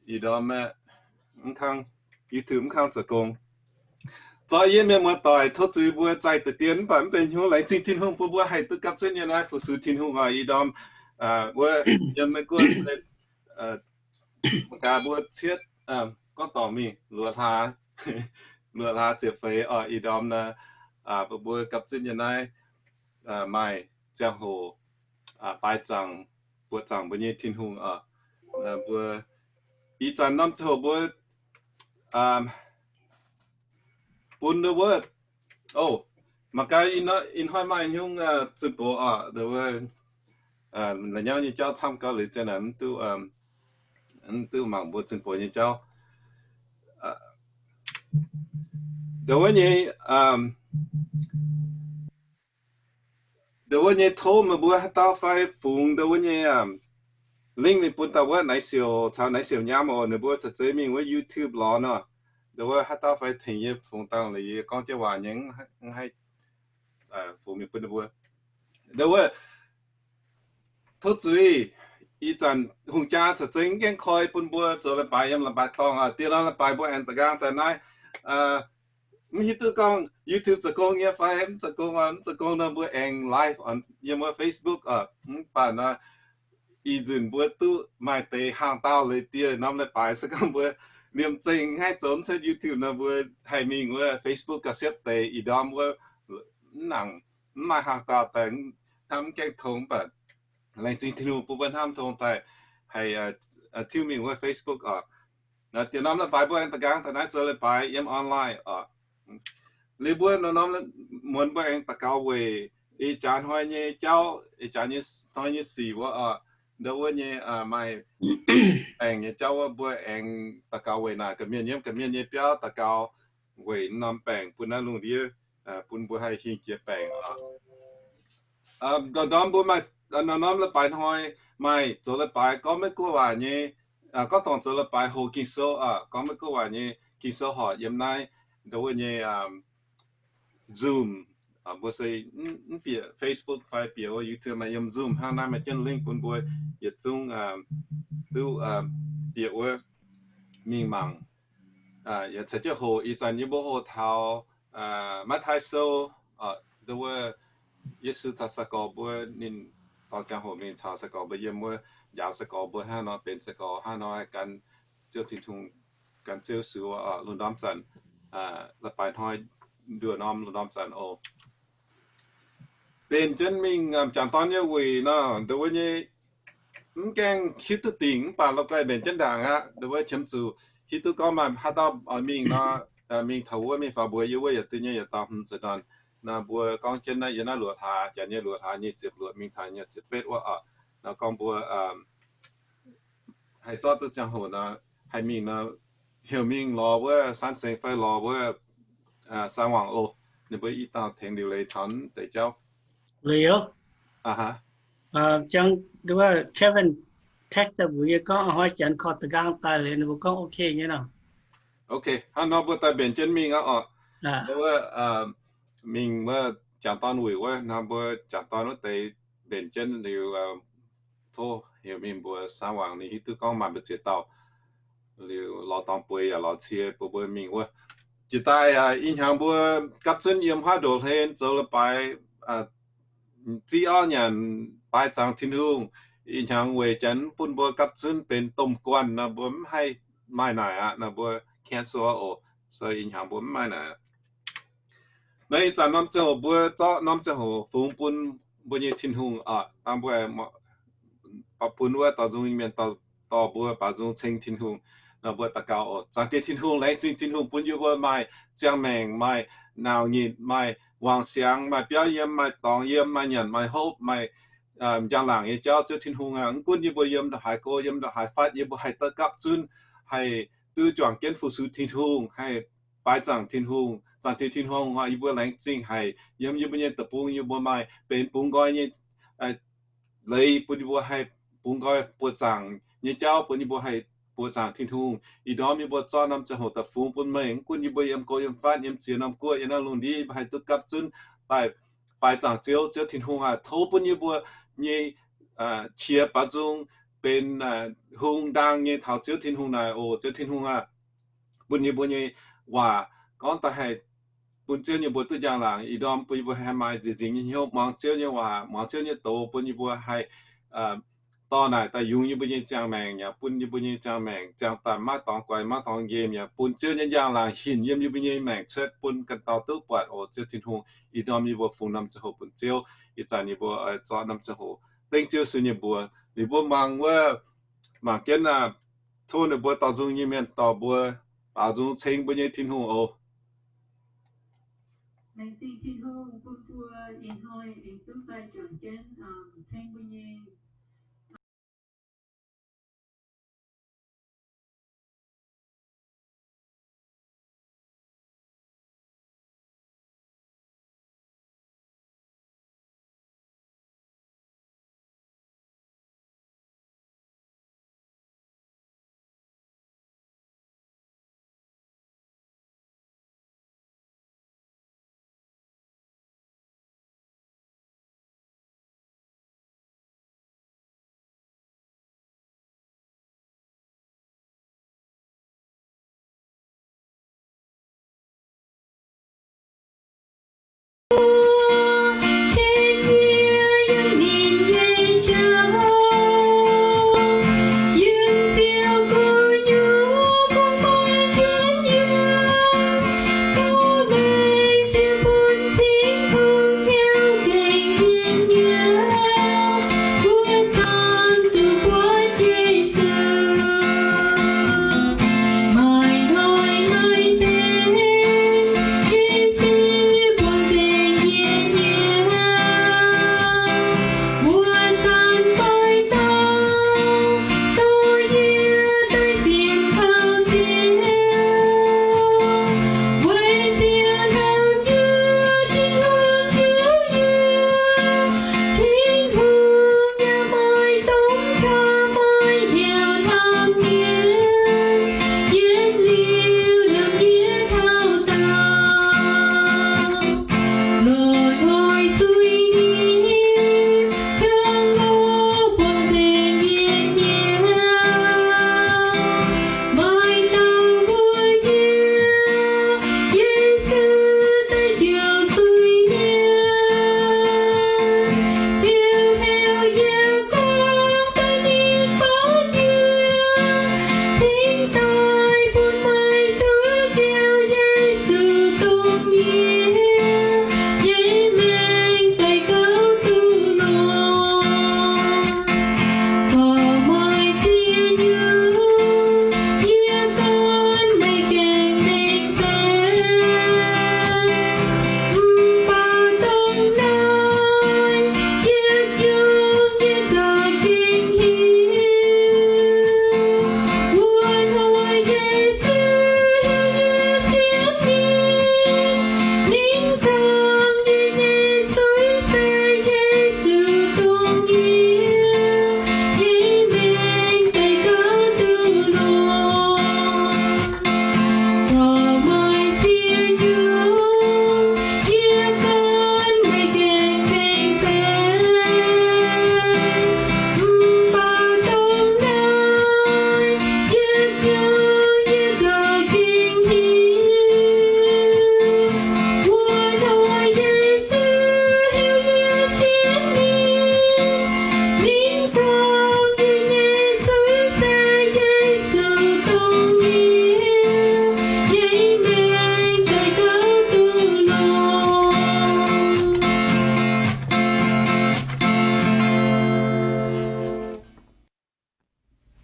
ih ndorm aeqv, mv kangv, YouTube mv kangv zoux gong. Zorqv yie mienh muoz-doic tov zuiz mbuo zaih deix dien mv baac mv benx hnyouv, laengz zingh Tin-Hungh bun mbuo haih duqv gapv zunv yiem naaiv fu-sux Tin-Hungh oc. Ih ndorm wuov yiem Meiv Guoqv se mangc gaax mbuo cietv gorngv dorngc mingh luoqc hlaax, luoqc hlaax ziepc feix oc. Ih ndorm naaiv mbuo gapv zunv yiem naaiv maaih ziangh hoc baaix zaangc, buoqc zaangc mbuo nyei Tin-Hungh oc. Mbuo ih zanc norm ziangh hoc mbuo bun ndau wuov, o, mangc gaax ih hnoi maaih haaix nyungc zunh boz oc, ndau wuov la'nyauv nyei jauv camv gauh liuz zien naaic mv duqv mangc mbuo zunh boz nyei jauv. Ndau wuov nyei, ndau wuov nyei tov meih mbuo haaix dauh fai fungx ndau wuov nyei link mingh bun dauh wuov Naix Siouc caux Naix Siouc Nyaam oc. Ninh mbuo caux zeiz mingh wuov YouTube lorz nor, ndau wuov haaix dauh fai tengx yie fungx dangh liuz yie gorngv jienv waac nyei, haih fungx mingh bun ninh mbuo. Ndau wuov tov zuiz, ih zanc hungh jaa caux zeiz mv gaengh koi bun mbuo zoux leiz-baaix yiem leiz-baaix dorngh. Dieh norm leiz-baaix mbuo aengx da'nqaang daaih naaiv, mv hiuv duqv gorngv YouTube zoux gong nyei fai mv zoux gong, mv zoux gong nor mbuo aengx live yiem wuov Facebook oc. Mv baac nor, ih nzunc mbuo duqv maaih deix hnaangx-daauh leiz dieh norm leiz-baaix se gorngv mbuo liemh zeih haih zoux mv cuotv YouTube nor mbuo haih mingh wuov Facebook ga'siepv deix ih ndorm wuov, mv nangc, mv maaih hnaangx-daauh daaih, hnamv mv gaengh tong, mv baac laengz zingh Tin-Hungh bun mbuo hnamv tong daaih haih tiuv mingh wuov Facebook oc. Dieh norm leiz-baaix mbuo aengx da'nqaang daaih naaiv zoux leiz-baaix yiem online oc. Liuz mbuo norm-norm muonz mbuo aengx daux gaux weic ih jaax hnoi nyei jauv, ih jaax nyei hnoi nyei sic wuov oc. Ndau wuov nyei maaih baengc nyei jauv wuov mbuo aengx daux gaux weic naaic ga'mienh yiem ga'mienh nyei biauv daux gaux weic norm baengc bun naaiv lungh ndiev, bun mbuo haih hingh jiex baengc oc. Ndorm-ndorm mbuo maaih, norm-norm leiz-baaix hnoi maaih zoux leiz-baaix gorngv Meiv Guoqv waac nyei, gorngv dorngc zoux leiz-baaix hoqc Ging-Sou, gorngv Meiv Guoqv waac nyei Ging-Sou horc yiem naaiv ndau wuov nyei Zoom. Mbuo se mv bieqc Facebook fai bieqc wuov YouTube, maaih yiem Zoom hnangv. Naaiv maaih jienv link bun mbuo yietc zungv duqv bieqc wuov mingh mangc. Yaac caux jienv hoqc. Ih zanc yie mbuo hoqc taux Matv^taai Sou, ndau wuov Yesu caux sai-gorx mbuo, ninh dorh ziangh hoc mingh caux sai-gorx mbuo yiem wuov, njaaux sai-gorx mbuo hnangv nor, benx sai-gorx hnangv nor gan Ziouv Tin-Hungh, gan Ziouv sux. Lungh ndorm zanc, leiz-baaix hnoi nduoh norm, lungh ndorm zanc oc. Mbenc jienv mingh jangc dorn nyei wuic nor, ndau wuov nyei mv gaengh hiuv duqv dingc mv baac la'guaih mbenc jienv ndaangc aqv. Ndau wuov qiemx zuqc hiuv duqv gorngv maaih haaix dauh oix mingh nor, mingh taux wuov mingh faaux mbuox yie wuov yietc diuh nyei yietc dauh hmz za'nor. Nor mbuo gorngv jienv naaiv yiem naaiv luoqc hlaax, janx nyei luoqc hlaax nyic ziepc luoqc mingh taux nyic ziepc betv wuov oc. Nor gorngv mbuo haih zorqv duqv ziangh hoc nor, haih mingh nor, heuc mingh lorz wuov San Seng fai lorz wuov San Wang oc. Ninh mbuo i dauh tengx liuc leiz taux deix jauv. Liuz, Kevin text mbuox yie gorngv hnoi janx korv da'nqaang daaih liuz ninh mbuo gorngv ok nyei nor. Ok, hnangv nor mbuo daaih mbenc jienv mingh aqv oc. Wuov mingh wuov jangx dorn wuic wuov, nor mbuo jangx dorn wuov deix mbenc jienv liuz, tov heuc mingh mbuox San Wang ninh hiuv duqv gorngv maaih mbu'ziex dauh. Liuz lorz dorngx bueix yaac lorz cie bun mbuo mingh wuov. Jiex daaih ih hnyangx mbuo gapv zunv yiem huaav ndoqc hlen zoux leiz-baaix, ziqv orv nyanc, baaix zaangc Tin-Hungh. Ih hnyangx weic janx bun mbuo gapv zunv benx domh guanh nor, mbuo mv haih maaih naaic aqv nor, mbuo cancel oc. So ih hnyangx mbuo mv maaih naaic. Nor ih zanc norm ziangh hoc mbuo zorqv norm ziangh hoc fungx bun mbuo nyei Tin-Hungh oc. Dangh mbuo bun wuov dorh nzung mienh dorh mbuo baaux nzung ceng Tin-Hungh. Nor mbuo daux gaux oc. Zaangc Diex Tin-Hungh, laengz zingh Tin-Hungh bun yie mbuo maaih ziangh maengc, maaih nauc nyitc, maaih wangc siangx, maaih biauv yiem, maaih dorngx yiem, maaih nyanc, maaih hopv, maaih njang-laangc nyei jauv. Ziouv Tin-Hungh aac, mv gunv yie mbuo yiem ndongc haaix go, yiem ndongc haaix fatv, yie mbuo haih duqv gapv zunv, haih duqv juangc jienv fu-sux Tin-Hungh, haih baaix zaangc Tin-Hungh. Zaangc Diex Tin-Hungh aac, yie mbuo laengz zingh haic. Yiem yie mbuo nyei deic-bung yie mbuo maaih benx bungx nqoi nyei leiz bun yie mbuo haih bungx nqoi buoqc zaangc nyei jauv, bun yie mbuo haih buoqc zaangc Tin-Hungh. Ih ndorm yie mbuo zorqv norm ziangh hoc daaih fungx bun meih, mv gunv yie mbuo yiem go yiem fatv, yiem ziex norm guoqv, yiem naaiv lungh ndiev, yie mbuo haih duqv gapv zunv daaih baaix zaangc Ziouv. Ziouv Tin-Hungh aac, tov bun yie mbuo nyei qiex baaux nzung, benx hung ndaang nyei taux Ziouv Tin-Hungh naaic oc. Ziouv Tin-Hungh aah! Bun yie mbuo nyei waac gorngv daaih haih bun Ziouv nyei mbuo duqv njang-laangc. Ih ndorm bun yie mbuo haih maaih nziex nzingc nyei hnyouv muangx Ziouv nyei waac, muangx Ziouv nyei doz, bun yie mbuo haih dorh naaic daaih yungz yie mbuo nyei ziangh maengc, yaac bun yie mbuo nyei ziangh maengc ziangh daaih maiv dorngx guaix, maiv dorngx nqemh, yaac bun Ziouv nyei njang-laangc hinc yiem yie mbuo nyei maengc cuotv bun ganh dauh duqv buatc oc. Ziouv Tin-Hungh, ih ndorm yie mbuo fungx norm ziangh hoc bun Ziouv, ih zanc yie mbuo oix zorqv norm ziangh hoc dengv Ziouv Yesu nyei mbuox. Liuz mbuo mangc wuov, mangc jienv aah, tov ninh mbuo dorh nzung nyei mienh dorh mbuo baaux nzung ceng mbuo nyei Tin-Hungh oc. Laengz zingh Tin-Hungh bun mbuo ih hnoi aengx duqv daaih juangc jienv ceng mbuo nyei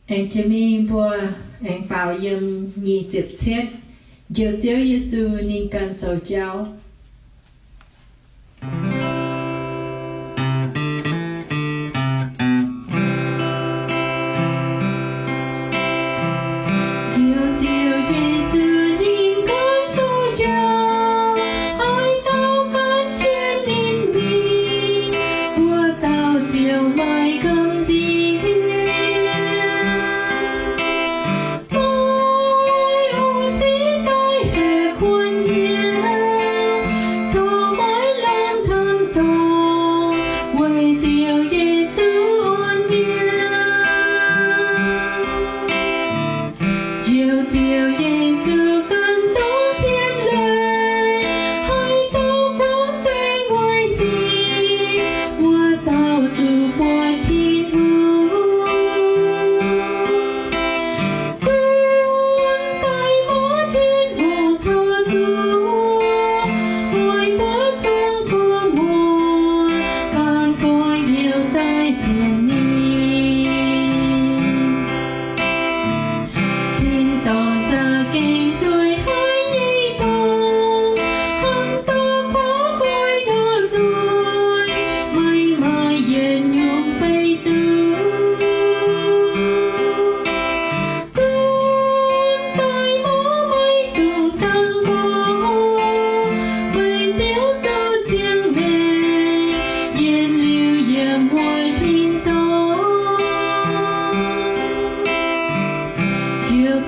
Aengx jiex mingh mbuo aengx faaux yiem nyic ziepc cietv, Njoux Ziouv Yesu ninh ganh zoux jauv.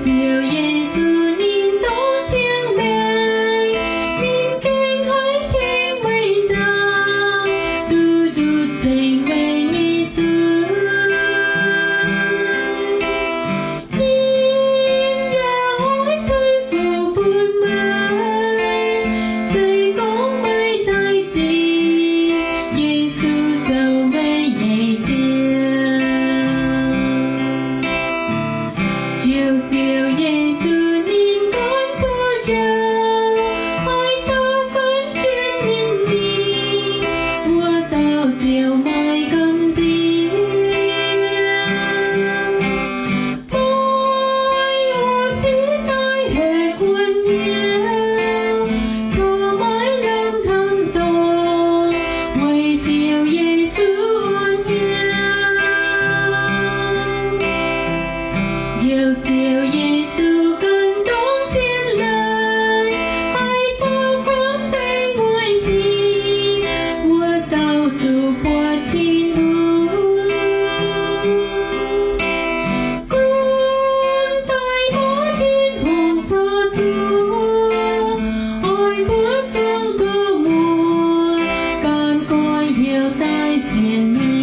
Ziouv Yesu ninh ndortv ziangh maengc, ninh gengh hnoi tengx meih nzauh, duqv nduqc zengc meih nyei zuiz. Ninh yaac oix cui fuc bun meih, se gorngv meih daaih nzengc, Yesu zoux meih nyei Ziouv. Ziouv, Ziouv Yesu ninh nqoi caux njoux, oix dauh gunv jienv nyim mingh, wuov dauh Ziouv maaih gamh nziex. Meih oix ziv daaih heuc guon nyei, corc maiv lamh hnamv dorngc, weic Ziouv Yesu orn hnyouv. Ziouv, Ziouv Yesu ganh ndortv zien leiz, haih buangh gorngv deix mueiz sic, wuov dauh zuqc buatc Tin-Hungh. Gunv daaih mborqv Tin-Hungh corc zuqc, oix mbuo zuangx gox muoz, gan goiv heuc daaih sienx ninh.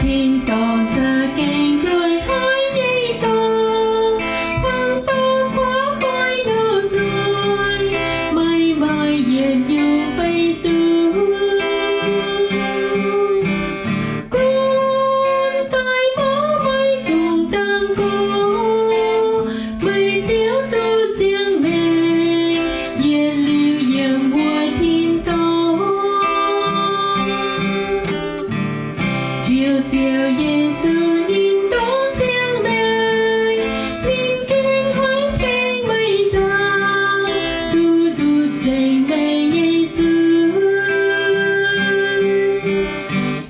Tin-dorngh za'gengh nzueic hnoi nyei dorngx, hnangv dorngx buov guai ndoh nzueic, meih maaih yietc nyungc feix duqv. Gunv daaih mborqv meih zungh dangh gorx, meih Ziouv duqv ziangh maengc, yietc liuz yiem wuov tin-dorngh. Ziouv, Ziouv Yesu ninh ndortv ziangh maengc, ninh gengh hnoi tengx meih nzauh, duqv nduqc zengc meih nyei zuiz.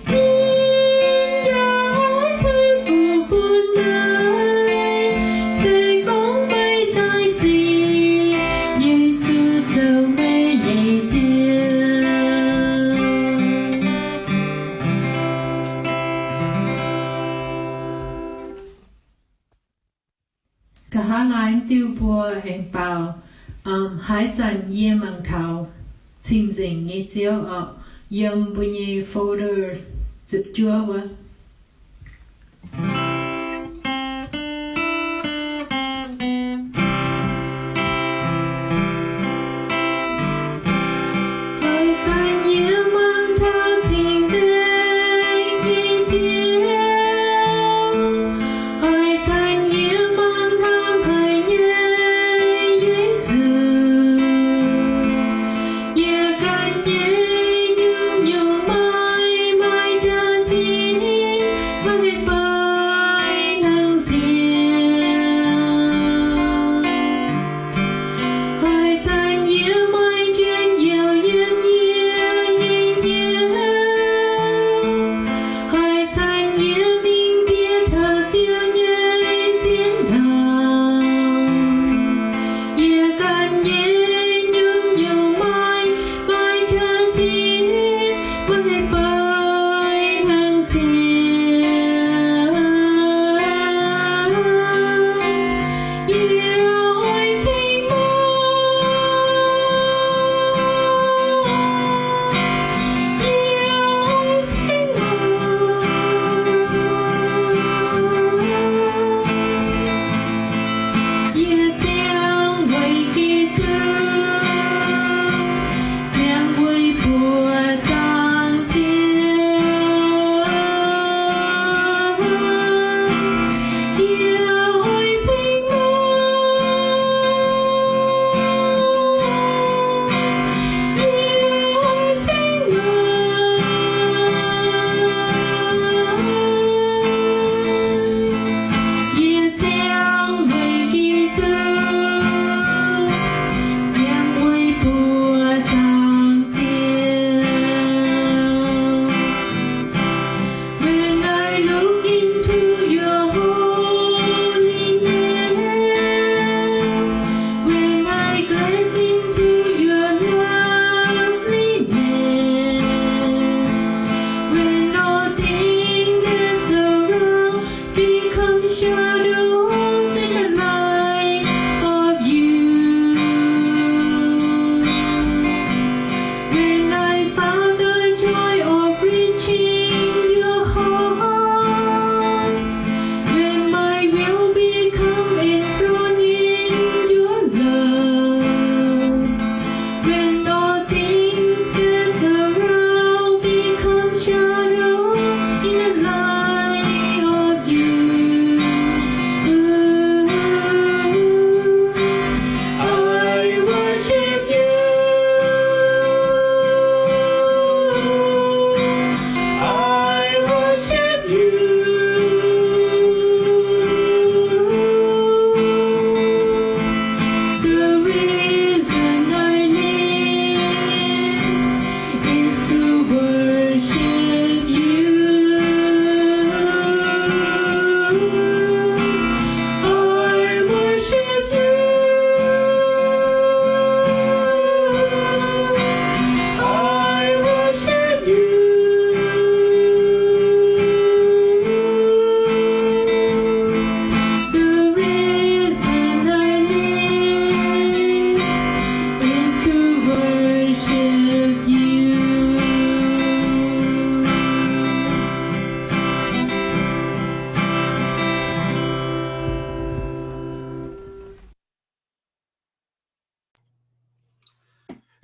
Ninh yaac oix cui fuc bun meih, se gorngv meih daaih nzengc, Yesu zoux meih nyei Ziouv. Nqa'haav laai diuh mbuo aengx baaux, um, Haaix Zanc Yie Mangc Taux Cing-Nzengc Nyei Ziouv orqc, yiem mbuo nyei folder ziepc juov wuov.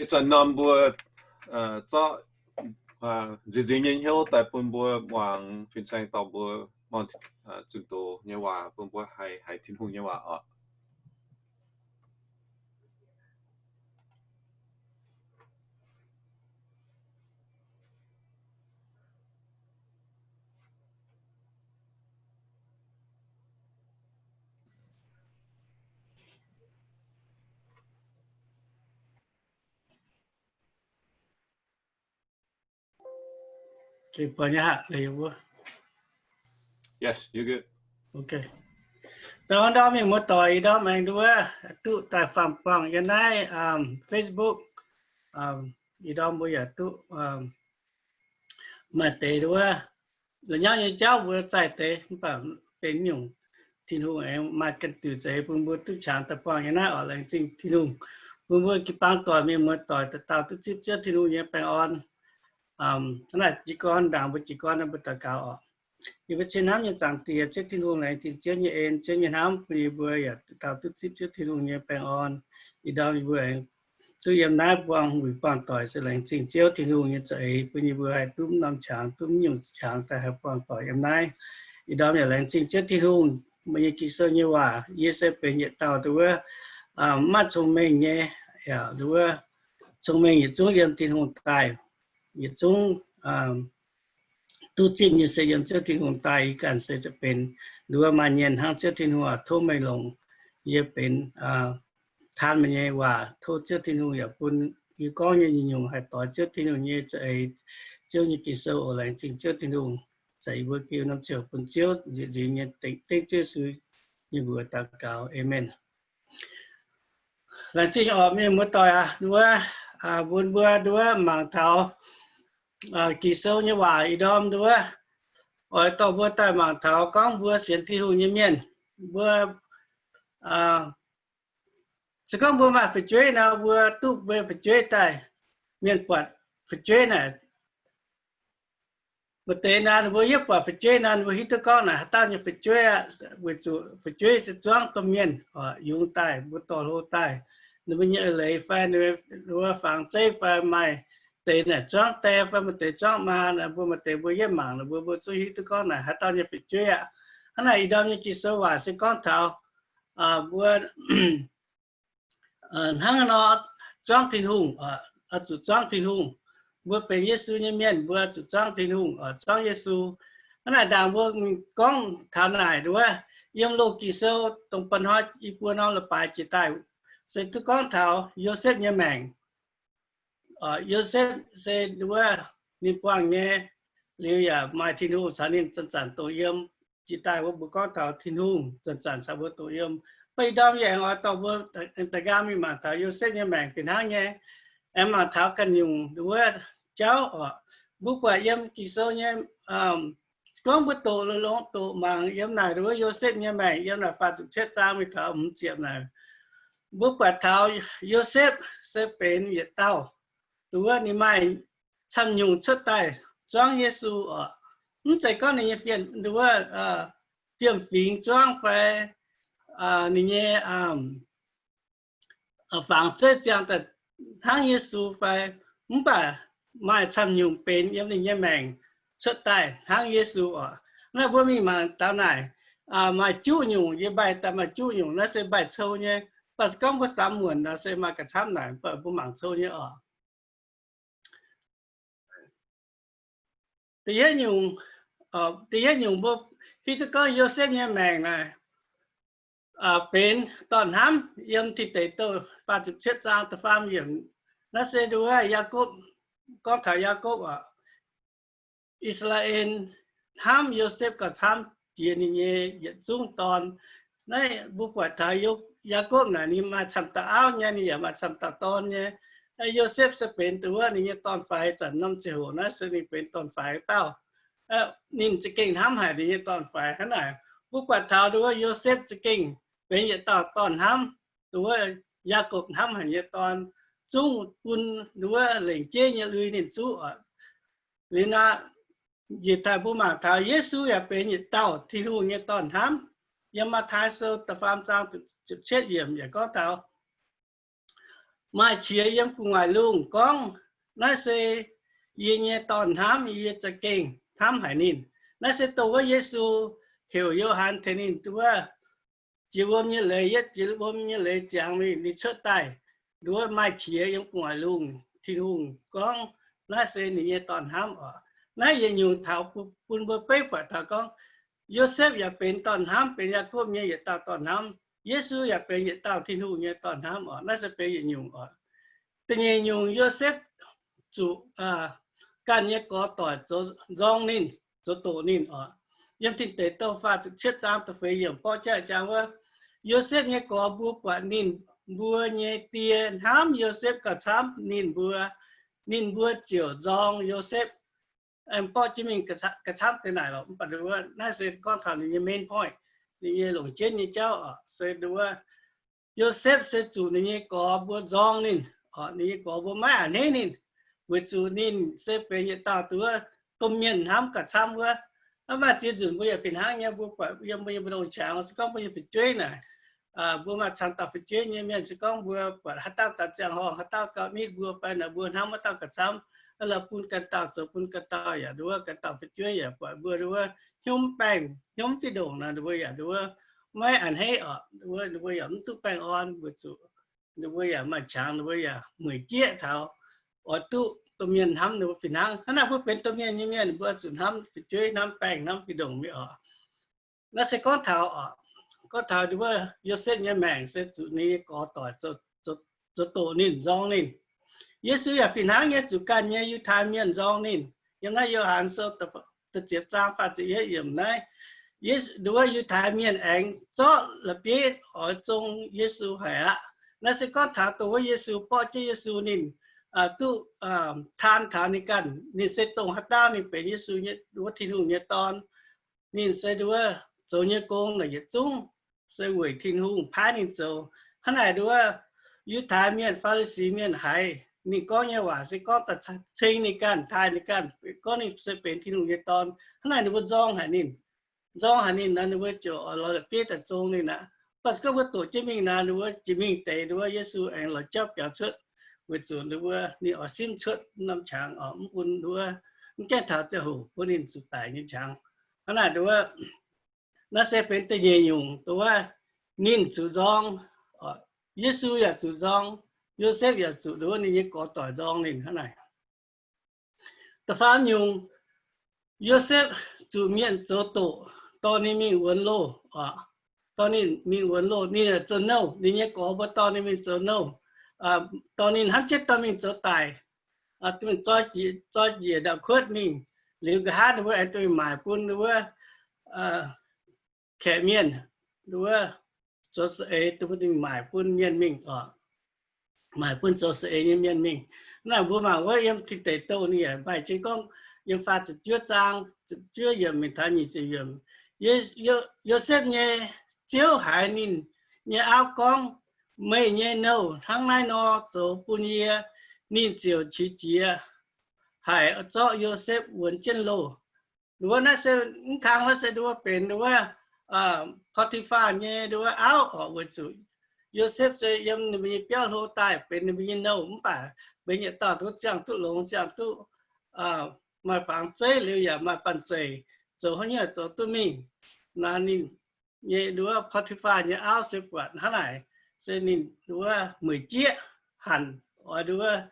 Ih zanc norm mbuo zorqv nziex nziex nyei hnyouv daaih bun mbuo muangx fin-saeng dorh mbuo muangx zunh doz nyei waac, bun mbuo haih haiz Tin-Hungh nyei waac oc. Yes, you're good. Dongh ndorm mienh muoz-doic, ih ndorm aengx nduov duqv daaih faam-buangh yiem naaiv Facebook. Ih ndorm mbuo yaac duqv maaih deix nduov la'nyauv nyei jauv mbuo zaih deix, mv baac benx nyungc Tin-Hungh aengx maaih ganh diuc za'eix bun mbuo duqv qangx daaih buangh yiem naaiv oc. Laengz zingh Tin-Hungh bun mbuo jiu-baang doic, mienh muoz-doic dauh dauh duqv zipv Ziouv Tin-Hungh nyei baengh orn. Hnangv naaic jiez gorn ndaangc mbuo jiez gorn mbuo daux gaux oc. Yie mbuo cien hnamv nyei Zaangc Diex, Ziouv Tin-Hungh, laengz zingh Ziouv nyei en, Ziouv nyei hnamv bun yie mbuo yaac dauh dauh duqv zipv Ziouv Tin-Hungh nyei baengh orn. Ih ndorm yie mbuo aengx duqv yiem naaiv buangh wuic buangh doic se laengz zingh Ziouv Tin-Hungh nyei za'eix bun yie mbuo haih duqv norm qangx, duqv nyungc qangx daaih haih buangh doic yiem naaiv. Ih ndorm yaac laengz zingh Ziouv Tin-Hungh, meih nyei Ging-Sou nyei waac, yie se benx yietc dauh nduov maiv cong-mengh nyei, yaac nduov cong-mengh yietc zungv yiem Tin-Hungh daaih, yietc zungv duqv zipv nyei se yiem Ziouv Tin-Hungh daaih. Yie ganh se za'gengh benx nduov maaih nyienh hnangv Ziouv Tin-Hungh aac, tov meih longc yie benx taan meih nyei waac. Tov Ziouv Tin-Hungh yaac bun yie gorngv nyei nyungc-nyungc haih doix Ziouv Tin-Hungh nyei za'eix, Ziouv nyei Ging-Sou oc. Laengz zingh Ziouv Tin-Hungh. Za'eix mbuo giu norm ziouc bun Ziouv nziex nziex nyei dengv dengv Ziouv Yesu nyei mbuox daux gaux. Aamen. Laengz zingh oc mienh muoz-doic aac, nduov bun mbuo nduov mangc taux Ging-Sou nyei waac ih ndorm nduov oix dorh mbuo daaih mangc taux gorngv mbuo sienx Tin-Hungh nyei mienh, mbuo se gorngv mbuo maaih fu'jueiv nor, mbuo duqv mbuo fu'jueiv daaih, mienh buatc fu'jueiv naaic, maaih deix naaic ninh mbuo yietv buatc fu'jueiv nor, ninh mbuo hiuv duqv gorngv naaic haaix dauh nyei fu'jueiv aqv, weic zuqc fu'jueiv se zuangv domh mienh yungz daaih, mbuo dorh hlo daaih, ninh mbuo nyei eix leiz fai ninh mbuo fangx zeiv fai maaih deix naaic zuangv die fai maaih deix zuangv maa, mbuo maaih deix mbuo yietv mangc ninh mbuo, mbuo zungv hiuv duqv gorngv naaic haaix dauh nyei fu'jueiv aqv. Hnangv naaic ih ndorm nyei Ging-Sou waac se gorngv taux mbuo hnangv nor zuangv Tin-Hungh, oix zuqc zuangv Tin-Hungh. Mbuo benx Yesu nyei mienh, mbuo zuqc zuangv Tin-Hungh, zuangv Yesu. Hnangv naaic ndaangc mbuo gorngv taux naaic nduov, yiem Loz-Ging-Sou dongh ba'hnoi i buo norm leiz-baaix jiex daaih se duqv gorngv taux Yosepv nyei maengc. Yosepv se nduov ninh buangh nyei, liuz yaac maaih Tin-Hungh caux ninh zanc-zanc doqc yiem. Jiex daaih wuov mbuo gorngv taux Tin-Hungh zanc-zanc caux mbuo doqc yiem. Mv baac ih ndorm yie aengx oix dorh mbuo da'nqaang mingh mangc taux Yosepv nyei maengc fih hnangv nyei, aengx mangc taux ganh nyungc nduov jauv oc. Mbuo buatc yiem Ging-Sou nyei gorngv mbuo doqc longx doqc mangc yiem naaic nduov Yosepv nyei maengc yiem naaic faah ziepc cietv zaang mingh taux hmz ziepc naaic, mbuo buatc taux Yosepv se benx yietc dauh nduov ninh maaih camv-nyungc cuotv daaih zuangv Yesu oc. Mv zeiz gorngv ninh nyei fiem nduov fiem-fingx zuangv fai ninh nyei fangx zeiv ziangh daaih hnangv Yesu fai, mv baac maaih camv-nyungc benx yiem ninh nyei maengc cuotv daaih hnangv Yesu oc. Naaiv mbuo mingh mangc taux naaic maaih juqv nyungc, yie mbaih daaih maaih juqv nyungc, naaiv se mbaih cou nyei. Mv baac se gorngv mbuo samx muonc nor se maaih ga'camv naaic, mv baac mbuo mangc cou nyei oc. Da'yietv nyungc, da'yietv nyungc mbuo hiuv duqv gorngv Yosepv nyei maengc naaic benx dorn-hnamv. Yiem Tin Deic Douh faah ziepc cietv zaang da'faam yiemc, naaiv se nduov Yaakopv, gorngv taux Yaakopv oc. I^saa^laa^en hnamv Yosepv gauh camv jiex ninh nyei yietc zungv dorn. Naaiv mbuo buatc taux Yaakopv naaic ninh maaih camv dauh auv nyei, ninh yaac maaih camv dauh dorn nyei. Yosepv se benx nduov ninh nyei dorn-faix. Zanc norm ziangh hoc naaiv se ninh benx dorn-faix dauh. Ninh za'gengh hnamv haic ninh nyei dorn-faix. Hnangv naaic mbuo buatc taux nduov Yosepv za'gengh benx yietc dauh dorn-hnamv. Nduov Yaakopv hnamv haic nyei dorn, zungv bun nduov lengc jeiv nyei lui ninh zuqv oc. Liuz naaiv, njiec daaih mbuo mangc taux Yesu yaac benx yietc dauh Tin-Hungh nyei dorn-hnamv. Yiem Matv^taai Sou da'faam zaang ziepc cietv yiemc yaac gorngv taux maaih qiex yiem gu'nguaaic lungh gorngv, Naaiv se yie nyei Dorn-hnamv, yie za'gengh hnamv haic ninh. Naaiv se dongh wuov Yesu heuc Yo^han tengx ninh wuov jiex wuom nyei leiz, yietv jiex wuom nyei leiz ziangx mingh, ninh cuotv daaih, nduov maaih qiex yiem gu'nguaaic lungh, Tin-Hungh gorngv, Naaiv se ninh nyei Dorn-hnamv oc. Naaiv yietc nyungc taux bun mbuo beiv buatc taux gorngv, Yosepv yaac benx dorn-hnamv, benx Yaakopv nyei yietc dauh dorn-hnamv. Yesu yaac benx yietc dauh Tin-Hungh nyei dorn-hnamv oc. Naaiv se benx yietc nyungc oc. Da'nyeic nyungc, Yosepv zuqc ganh nyei gorx-doic zoux nzorng ninh, zoux doqc ninh oc. Yiem Tin Deic Douh faah ziepc cietv zaang da'feix yiemc borqv jaav jangx wuov, Yosepv nyei gorx mbuo buatc ninh mbuo nyei die hnamv Yosepv gauh camv, ninh mbuo, ninh mbuo ziouc nzorng Yosepv. Aengx borqv jienv mingh gauh camv deix naaic lorqc. Mv baac wuov naaiv se gorngv taux ninh nyei main point, ninh nyei longc jienv nyei jauv oc. Se nduov, Yosepv se zuqc ninh nyei gorx mbuo nzorng ninh, ninh nyei gorx mbuo maiv a'hneiv ninh, weic zuqc ninh se benx yietc dauh nduov domh mienh hnamv gauh camv wuov. Hnangv maaih ziex nzunc mbuo yaac fih hnangv nyei, mbuo buatc yiem mbuo nyei mbu'ndongx qangx, se gorngv mbuo nyei fu'jueiv naaic, mbuo maaih cangx dauh fu'jueiv nyei mienh, se gorngv mbuo buatc haaix dauh daaih ziangh horngh, haaix dauh gauh nitv mbuo fai naaic, mbuo hnamv wuov dauh gauh camv, la'bun ganh dauh zoux bun ganh dauh yaac nduov, ganh dauh fu'jueiv yaac buatc mbuo nduov hnyouv baengh hnyouv fih ndongc naaic, ninh mbuo yaac nduov maiv a'hneiv oc. Nduov ninh mbuo yaac mv duqv baengh orn weic zuqc ninh mbuo yaac maaih qangx, ninh mbuo yaac mueic jieqv taux oix duqv domh mienh hnamv ninh mbuo fih hnangv. Hnangv naaic mbuo benx domh mienh nyei mienh, mbuo zuqc hnamv fu'jueiv, hnamv baengh, hnamv fih ndongc mingh oc. Naaiv se gorngv taux, gorngv taux nduov Yosepv nyei maengc se zuqc ninh nyei gorx-doic zoux doqc ninh, nzorng ninh. Yesu yaac fih hnangv nyei, zuqc ganh nyei Yiutai Mienh nzorng ninh. Yiem naaiv Yo^han Sou da'ziepc zaang faah ziepc yietv yiemc naaiv, nduov Yiutai Mienh aengx zorqv la'bieiv oix zong Yesu haic aqv. Naaiv se gorngv taux dongh wuov Yesu, borqv jienv Yesu ninh duqv taan taux ninh ganh, ninh se dongh haaix dauh, ninh benx Yesu nyei, nduov Tin-Hungh nyei Dorn. Ninh se nduov zoux nyei gong naaic yietc zungv se weic Tin-Hungh paaiv ninh zoux. Hnangv naaic nduov Yiutai Mienh, Faa^li^si Mienh haiz ninh gorngv nyei waac se gorngv daaih ceng ninh ganh, taaih ninh ganh, gorngv ninh se benx Tin-Hungh nyei Dorn. Hnangv naaic ninh mbuo nzorng haic ninh. Nzorng haic ninh nor, ninh mbuo ziouc oix lorz la'bieiv daaih zong ninh aqv. Mv baac se gorngv mbuo doqc jienv mingh naaic, ninh mbuo jiex mingh deix nduov Yesu aengx lorz jauv biaux cuotv, weic zuqc ninh mbuo, ninh oix simv cuotv norm qangx oc, mv bun nduov, mv gaengh taux ziangh hoc bun ninh zuqc daic nyei qangx. Hnangv naaic nduov, naaiv se benx da'nyeic nyungc nduov, ninh zuqc nzorng, Yesu yaac zuqc nzorng, Yosepv yaac zuqc nduov ninh nyei gorx-doic nzorng ninh hnangv naaic. Da'faam nyungc, Yosepv zuqc mienh zoux doqc dorh ninh mingh wuonx loh. Dorh ninh mingh wuonx loh, ninh zoux nouh, ninh nyei gorx mbuo dorh ninh mingh zoux nouh, dorh ninh hnamv jienv dorh mingh zoux daic, zoi njiec ndau-kuotv mingh. Liuz nqa'haav ninh mbuo aengx duqv mingh maaic bun wuov kaeqv mienh, wuov zoux saeng-eix, duqv mingh maaic bun mienh mingh oc. Maaic bun zoux saeng-eix nyei mienh mingh. Naaiv mbuo mangc wuov yiem Tin Deic Douh ninh yaac maaih jienv gorngv, yiem faah ziepc juov zaang, ziepc juov yiemc mingh taux nyic ziepc yiemc, Yosepv nyei ziouv haiz ninh nyei auv gorngv, Meih nyei nouh hnangv naaiv nor zoux bun yie. Ninh ziouc qiex jiez haic, zorqv Yosepv wuonx jienv loh. Nduov naaiv se, mv kang naaiv se nduov benx nduov Poo^ti^faa nyei nduov auv oc, weic zuqc Yosepv se yiem ninh mbuo nyei biauv hlo daaih benx ninh mbuo nyei nouh, mv baac benx yietc dauh nduov ziangh duqv longx, ziangh duqv maaih fangx zeiv liuz yaac maaih banh zeic, zoux haaix nyungc zoux duqv mingh. Naaiv ninh nyei nduov Poo^ti^faa nyei auv se buatc hnangv naaic, se ninh nduov mueic jieqv hanc, oix nduov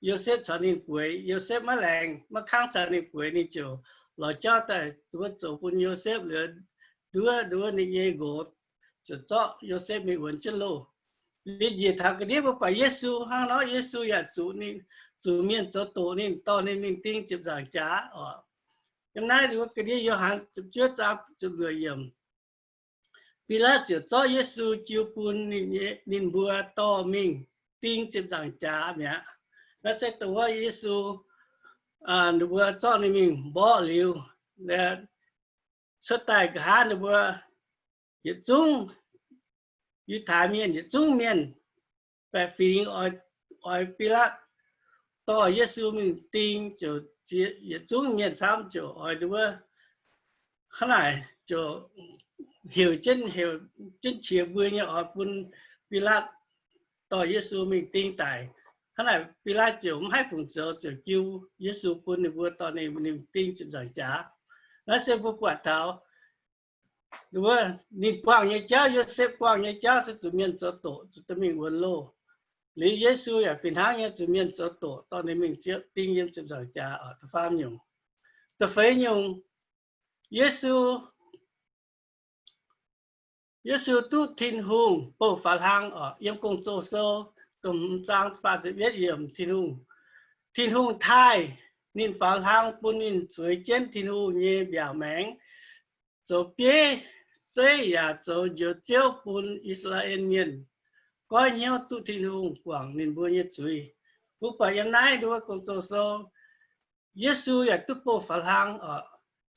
Yosepv caux ninh bueix. Yosepv maiv laengz, maiv kangv caux ninh bueix, ninh ziouc lorz jauv daaih nduov zoux bun Yosepv liuz, nduov, nduov ninh nyei nqox ziouc zorqv Yosepv mingh wuonx jienv loh. Liuz njiec taux ga'ndiev mbuo buatc Yesu hnangv nor, Yesu yaac zuqc ninh, zuqc mienh zoux doqc ninh, dorh ninh mingh ding ziepc nzaangc jaax oc. Yiem naaiv nduov ga'ndiev Yo^han ziepc juov zaang ziepc luoqc yiemc, Bilaatv ziouc zorqv Yesu jiu bun ninh mbuo dorh mingh ding ziepc nzaangc jaax mi'aqv. Naaiv se dongh wuov Yesu, ninh mbuo zorqv ninh mingh mborqv liuz, cuotv daaih nqa'haav ninh mbuo yietc zungv Yiutai Mienh, yietc zungv mienh baeqc fingx oix Bilaatv dorh Yesu mingh ding, ziouc yietc zungv mienh camv ziouc oix nduov hnangv naaic, ziouc heuc jienv, heuc jienv qiex mbuo nyei oix bun Bilaatv dorh Yesu mingh ding daic. Hnangv naaic Filai ziouc mv haih fungc zoux, ziouc jiu Yesu bun ninh mbuo, dorh ninh, ninh ding ziepc nzaangc jaax. Naaiv se mbuo buatc taux wuov ninh buangh nyei jauv, Yosepv buangh nyei jauv se zuqc mienh zoux doqc, zuqc dorh mingh wuonx loh. Liuz Yesu yaac fih hnangv nyei zuqc mienh zoux doqc, dorh ninh mingh ziepc, ding yiem ziepc nzaangc jaax oc. Da'faam nyungc, da'feix nyungc, Yesu Yesu duqv Tin-Hungh bouh faaux hlang oc. Yiem Gong-Zoh Sou dongh hmz zaang faah ziepc yietv yiemc, Tin-Hungh, Tin-Hungh taaih ninh faaux hlang bun ninh zueiz jienv Tin-Hungh nyei mbiaauc maengx zoux bieiv zeiv yaac zoux njoux Ziouv bun I^saa^laa^en Mienh goiv hnyouv duqv Tin-Hungh guangc ninh mbuo nyei zuiz. Mbuo buatc yiem naaiv nduov Gong-Zoh Sou, Yesu yaac duqv bouh faaux hlang oc.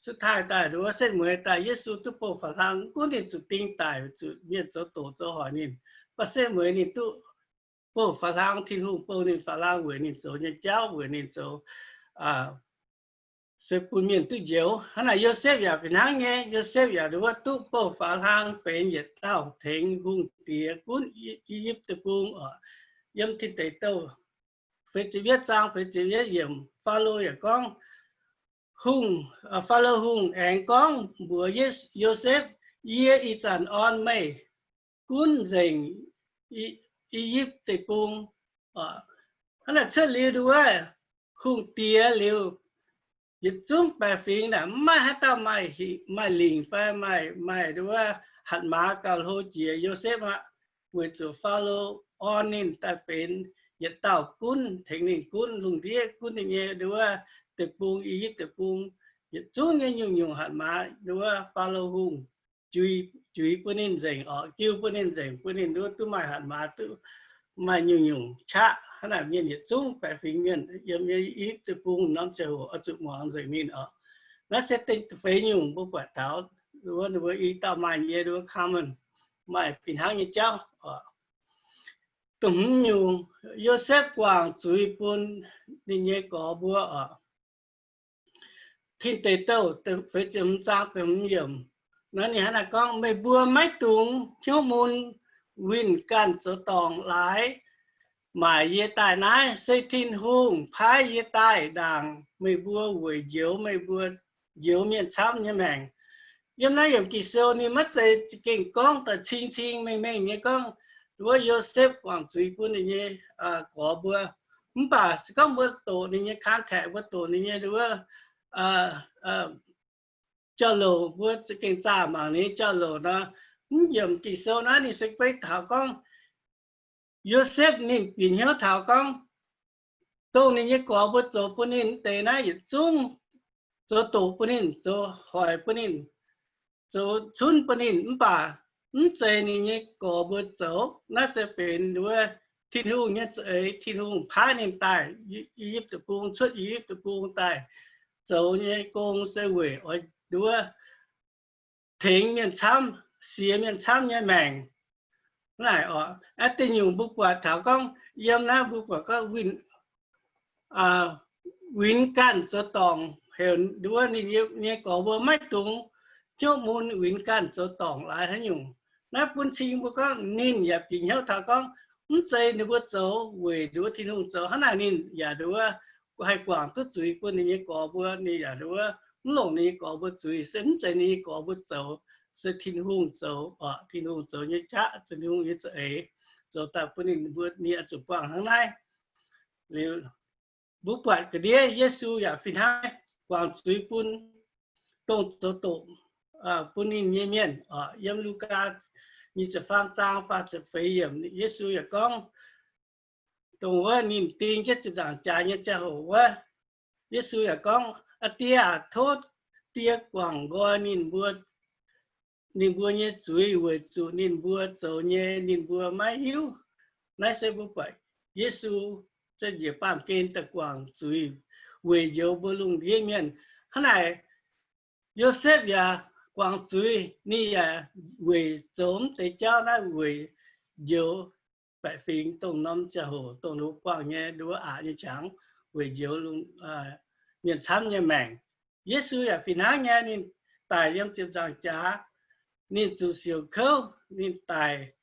Suv taaih daaih nduov setv mueiz daaih Yesu duqv bouh faaux hlang, gunv ninh zuqc ding daic, zuqc mienh zoux doqc zoux hoic ninh, mv baac setv mueiz ninh duqv bouh faaux hlang, Tin-Hungh bouh ninh faaux hlang weic ninh zoux nyei jauv, weic ninh zoux se bun mienh duqv njoux. Hnangv naaic Yosepv yaac fih hnangv nyei. Yosepv yaac nduov duqv bouh faaux hlang benx yietc dauh tengx hungh diex gunv I^yipv Deic-Bung oc. Yiem Tin Deic Douh feix ziepc yietv zaang feix ziepc yietv yiemc, Faalo yaac gorngv, Hungh, Faalo Hungh aengx gorngv mbuox Yosepv, Yie ih zanc orn meih gunv nzengc I^yipv Deic-Bung. Hnangv naaic cuotv liuz nduov, hungh diex liuz, yietc zungv baeqc fingx naaic mv maaih haaix dauh maaih lingc fai maaih, maaih nduov hatc maaz gauh hlo jiex Yosepv aqv, weic zuqc Faalo orn ninh daaih benx yietc dauh gunv, tengx ninh gunv lungh ndiev, gunv ninh nyei nduov deic-bung, I^yipv Deic-Bung, yietc zungv nyei nyungc-nyungc hatc maaz nduov Faalo Hungh juix bun ninh nzengc oc, jiu bun ninh nzengc, bun ninh nduov duqv maaih hatc maaz, duqv maaih nyungc-nyungc qaqv. Hnangv naaic mienh yietc zungv baeqc fingx mienh yiem I^yipv Deic-Bung norm ziangh hoc oix zuqc muangx nzengc ninh oc. Naaiv se da'feix nyungc mbuo buatc taux nduov, ninh mbuo i dauh maaih nyei nduov common, maaih fih hnangv nyei jauv oc. Da'hmz nyungc, Yosepv guangc zuiz bun ninh nyei gorx mbuo oc. Tin Deic Douh feix ziepc hmz zaang da'hmz yiemc, naaiv ninh hnangv naaiv gorngv, Meih mbuo maiv dungx hnyouv mun winh ganh zoux dorngc laaix maaic yie daaih. Naaiv se Tin-Hungh paaiv yie daaih ndaangc meih mbuo weic njoux meih mbuo, njoux mienh camv nyei maengc. Yiem naaiv yiemc Ging-Sou ninh maiv zeiz za'gengh gorngv daaih cing-cing mengh mengh nyei gorngv wuov Yosepv guangc zuiz bun ninh nyei gorx mbuo. Mv baac se gorngv mbuo doqc ninh nyei context, mbuo doqc ninh nyei wuov jauv-louc, mbuo za'gengh zaah mangc ninh nyei jauv-louc nor, mv yiemc Ging-Sou naaiv ninh se beiv taux gorngv Yosepv ninh bieqc hnyouv taux gorngv dongh ninh nyei gorx mbuo zoux bun ninh deix naaiv yietc zungv zoux doqc bun ninh, zoux hoic bun ninh, zoux cunv bun ninh, mv baac mv zeiz ninh nyei gorx mbuo zoux. Naaiv se benx wuov Tin-Hungh nyei za'eix. Tin-Hungh paaiv ninh daaih I^yipv Deic-Bung, cuotv I^yipv Deic-Bung daaih zoux nyei gong se weic oix nduov tengx mienh camv, siex mienh camv nyei maengc. Naaiv oc, aa, da'nyungc mbuo buatc taux gorngv yiem naaiv mbuo buatc gorngv winx ganh zoux dorngc, heuc nduov ninh nyei gorx mbuo maiv dungx hnyouv mun winx ganh zoux dorngc laaix haaix nyungc. Naaiv bun cing mbuo gorngv ninh yaac bieqc hnyouv taux gorngv mv zeiz ninh mbuo zoux weic nduov Tin-Hungh zoux. Hnangv naaic ninh yaac nduov haih guangc duqv zuiz bun ninh nyei gorx mbuo. Ninh yaac nduov mv longc ninh nyei gorx mbuo zuiz, se mv zeiz ninh nyei gorx mbuo zoux, se Tin-Hungh zoux oc. Tin-Hungh zoux nyei qaqv, Tin-Hungh nyei za'eix zoux daaih bun ninh mbuo, ninh oix zuqc buangh hnangv naaiv. Liuz, mbuo buatc ga'ndiev Yesu yaac fih hnangv guangc zuiz bun dongh zoux doqc bun ninh nyei mienh oc. Yiem Lugaa nyic ziepc faam zaang faah ziepc feix yiemc, Yesu yaac gorngv, dongh wuov ninh ding jienv ziepc nzaangc jaax nyei ziangh hoc wuov, Yesu yaac gorngv, Aa Die aah, tov Die guangc nqoi ninh mbuo, ninh mbuo nyei zuiz, weic zuqc ninh mbuo zoux nyei ninh mbuo maiv hiuv. Naaiv se mbuo buatc Yesu se njiec baamh gen daaih guangc zuiz weic njoux mbuo lungh ndiev mienh. Hnangv naaic, Yosepv yaac guangc zuiz, ninh yaac weic zoux mv deix jauv naaiv weic njoux baeqc fingx dongh norm ziangh hoc dongh ninh mbuo buangh nyei, ninh mbuo aqc nyei qangx, weic njoux mienh camv nyei maengc. Yesu yaac fih hnangv nyei, ninh daic yiem ziepc nzaangc jaax, ninh zuqc siouc kouv, ninh daic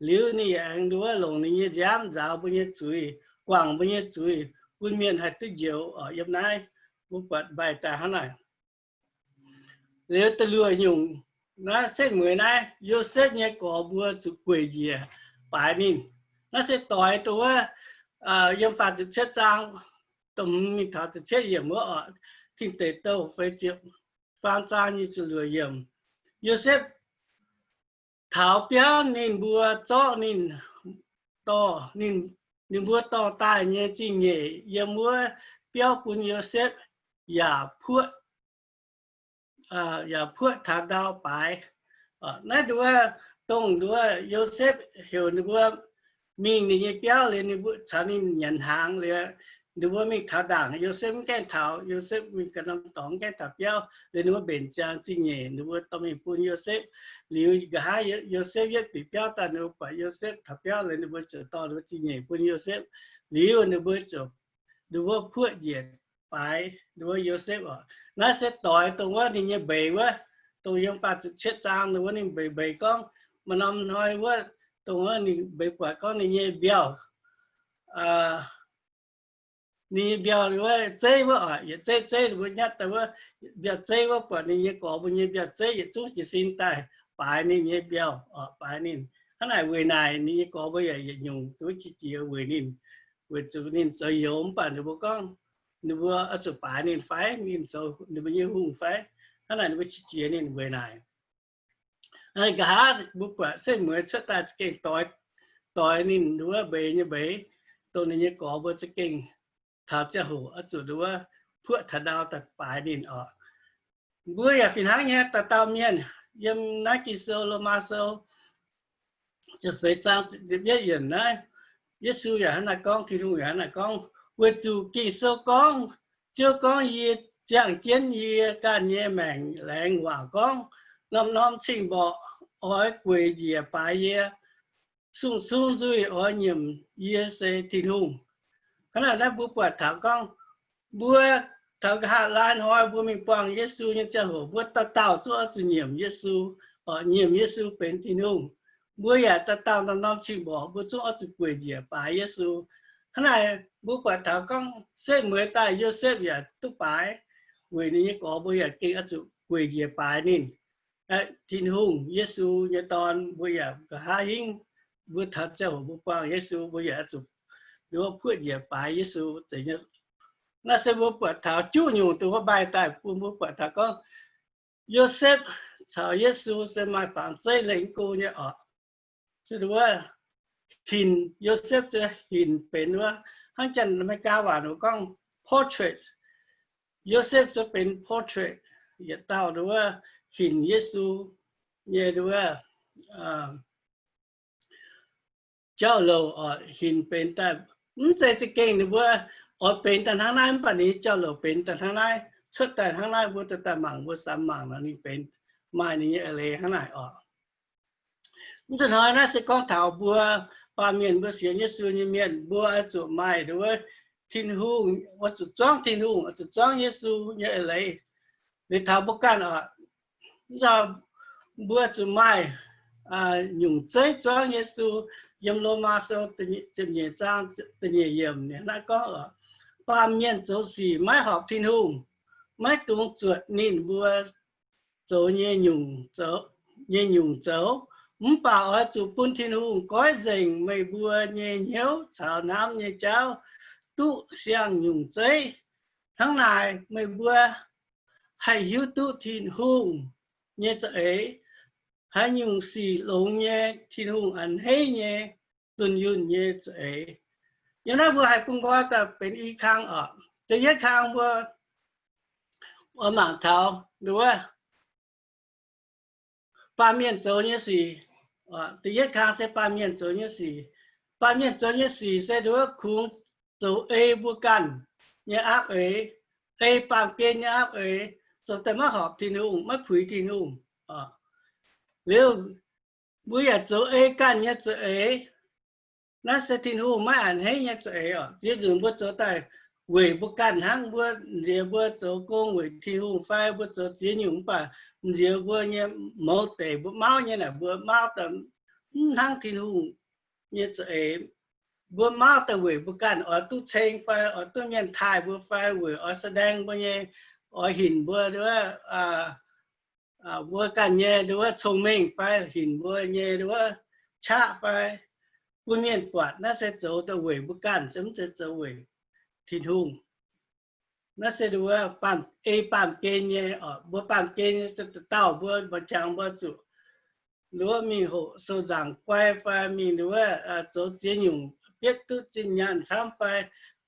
Liuz ninh yaac aengx nduov longc ninh nyei nziaamv nzaaux mbuo nyei zuiz, guangc mbuo nyei zuiz, bun mienh haih duqv njoux oc. Yiem naaiv mbuo buatc mbaih daaih hnangv naaic. Liuz da'luoqc nyungc, naaiv setv mueiz naaiv, Yosepv nyei gorx mbuo zuqc gueic njiec baaix ninh. Naaiv se doix dongh wuov yiem faah ziepc cietv zaang, dongh mingh taux ziepc cietv yiemc wuov oc, Tin Deic Douh feix ziepc faam zaang nyic ziepc luoqc yiemc. Yosepv taux biauv ninh mbuo zorqv ninh dorh, ninh mbuo dorh daaih nyei zingh nyeic yiem wuov biauv bun Yosepv yaac puoqv, yaac puoqv taux ndau baaix. Naaiv nduov, dongh nduov Yosepv heuc ninh mbuo mingh ninh nyei biauv liuz, ninh mbuo caux ninh nyanc hnaangx liuz, ninh mbuo mingh taux ndaangc, Yosepv mv gaengh taux. Yosepv mingh ganh norm dorngx mv gaengh taux biauv liuz, ninh mbuo mbenc ziangx zingh nyeic ninh mbuo dorh mingh bun Yosepv. Liuz nqa'haav Yosepv yietv bieqc biauv daaih, ninh mbuo buatc Yosepv taux biauv liuz, ninh mbuo ziouc dorh ninh mbuo zingh nyeic bun Yosepv. Liuz ninh mbuo ziouc, ninh mbuo puoqv njiec baaix ninh mbuo Yosepv oc. Naaiv se doix dongh wuov ninh nyei mbeix wuov, dongh yiem faah ziepc cietv zaang ninh wuov ninh mbeix mbeix gorngv, maaih norm hnoi wuov, dongh wuov ninh mbeix buatc gorngv ninh nyei mbiauh, ninh nyei mbiauh wuov zeiv wuov oc, yietc zeiv zeiv ninh mbuo nyatv daaih wuov, mbiauh zeiv wuov, buatc ninh nyei gorx mbuo nyei mbiauh zeiv yietc zungv jiez sin daaih baaix ninh nyei mbiauh oc, baaix ninh. Hnangv naaic weic naaic ninh nyei gorx mbuo yaac yietc nyungc duqv qiex jiez weic ninh, weic zuqc ninh zoux youz mv baac ninh mbuo gorngv, ninh mbuo oix zuqc baaix ninh fai, ninh zoux ninh mbuo nyei hungh fai. Hnangv naaic ninh mbuo qiex jiez ninh weic naaic. Nqa'haav mbuo buatc setv mueiz cuotv daaih za'gengh doix, doix ninh wuov mbeix nyei mbeix, dongh ninh nyei gorx mbuo za'gengh taux ziangh hoc oix zuqc wuov puoqv taux ndau daaih baaix ninh oc. Mbuo yaac fih hnangv nyei, dauh dauh mienh, yiem naaiv Ging-Sou, Lomaa Sou ziepc feix zaang ziepc yietv yiemc naaiv, Yesu yaac hnangv naaiv gorngv, Tin-Hungh yaac hnangv naaiv gorngv, weic zuqc Ging-Sou gorngv, Ziouv gorngv, Yie ziangh jienv yie ganh nyei maengc laengz waac gorngv, norm-norm cing-mborqc oix gueic njiec baaix yie, sung-sung nzuih oix nyiemc yie se Tin-Hungh. Hnangv naaic naaiv mbuo buatc taux gorngv, mbuo taux nqa'haav laai hnoi mbuo mingh buangh Yesu nyei ziangh hoc, mbuo dauh dauh zungv oix zuqc nyiemc Yesu, nyiemc Yesu benx Tin-Hungh. Mbuo yaac dauh dauh norm-norm cing-mborqc mbuo zungv oix zuqc gueic njiec baaix Yesu. Hnangv naaic mbuo buatc taux gorngv setv mueiz daaih Yosepv yaac duqv baaix, weic ninh nyei gorx mbuo yaac gengh oix zuqc gueic njiec baaix ninh. Tin-Hungh, Yesu nyei Dorn, mbuo yaac nqa'haav hingv mbuo taux ziangh hoc mbuo buangh Yesu, mbuo yaac oix zuqc nduov puoqv njiec baaix Yesu. Naaiv se mbuo buatc taux juqv nyungc dongh wuov mbaih daaih bun mbuo buatc taux gorngv Yosepv caux Yesu se maaih fangx zeiv lengx go nyei oc. Se wuov hinc, Yosepv se hinc benx wuov, hnangv Janx-America waac ninh gorngv portrait. Yosepv se benx portrait, yietc dauh wuov hinc Yesu nyei wuov jauv-louc oc, hinc benx daaih. Mv zeiz za'gengh ninh mbuo oix benx daaih hnangv naaiv, mv baac ninh nyei jauv-louc benx daaih hnangv naaiv, cuotv daaih hnangv naaiv, mbuo daaih daaih mangc, mbuo samx mangc nor ninh benx maaih ninh nyei eix leiz hnangv naaic oc. Mv zeiz hnoi naaiv se gorngv taux mbuo baamh mienh, mbuo sienx Yesu nyei mienh, mbuo oix zuqc maaih wuov Tin-Hungh, oix zuqc zuangv Tin-Hungh, oix zuqc zuangv Yesu nyei eix leiz. Liuz taux mbuo ganh oc, mbuo zuqc maaih nyungc zeiv zuangv Yesu. Yiem Lomaa Sou ziepc nyeic zaang da'nyeic yiemc naaiv gorngv oc, baamh mienh zoux sic maiv horpc Tin-Hungh, maiv dungx zuotc ninh mbuo zoux nyei nyungc zoux. Mv baac oix zuqc bun Tin-Hungh goiv nzengc meih mbuo nyei hnyouv caux hnamv nyei jauv duqv siang-nyungc zeiv. Hnangv naaic meih mbuo haih hiuv duqv Tin-Hungh nyei za'eix, haaix nyungc sic longx nyei, Tin-Hungh a'hneiv nyei, dunh yunh nyei za'eix. Yiem naaiv mbuo haih bun nqoi daaih benx i kang oc. Da'yietv kang mbuo oix mangc taux nduov baamh mienh zoux nyei sic. Da'yietv kang se baamh mienh zoux nyei sic. Baamh mienh zoux nyei sic se nduov kungx zoux ei mbuo ganh nyei aapv eix, ei baamh gen nyei aapv eix, zoux daaih maiv horpc Tin-Hungh, maiv puix Tin-Hungh. Liuz mbuo yaac zoux ei ganh nyei za'eix. Naaiv se Tin-Hungh maiv a'hneiv nyei za'eix oc. Ziex nzunc mbuo zoux daaih weic mbuo ganh hnangv, mbuo nziex mbuo zoux gong weic Tin-Hungh fai mbuo zoux ziex nyungc mv baac nziex mbuo nyei mouz deic, mbuo mauv nyei naaic, mbuo mauv daaih mv hnangv Tin-Hungh nyei za'eix. Mbuo mauv daaih weic mbuo ganh oix duqv ceng fai oix duqv mienh taaih mbuo fai weic oix แสดง mbuo nyei, oix hinc mbuo wuov, mbuo ganh nyei nduov cong-mengh fai hinc mbuo nyei nduov qaqv fai, bun mienh buatc naaiv se zoux daaih weic mbuo ganh, se mv zeiz zoux weic Tin-Hungh. Naaiv se nduov ei baamh gen nyei, mbuo baamh gen nyei se dauh dauh mbuo mbuo jangx mbuo zuqc nduov mingh hoqc sou nzaangc guai fai mingh nduov zoux ziex nyungc bietv duqv zinh nyaanh camv fai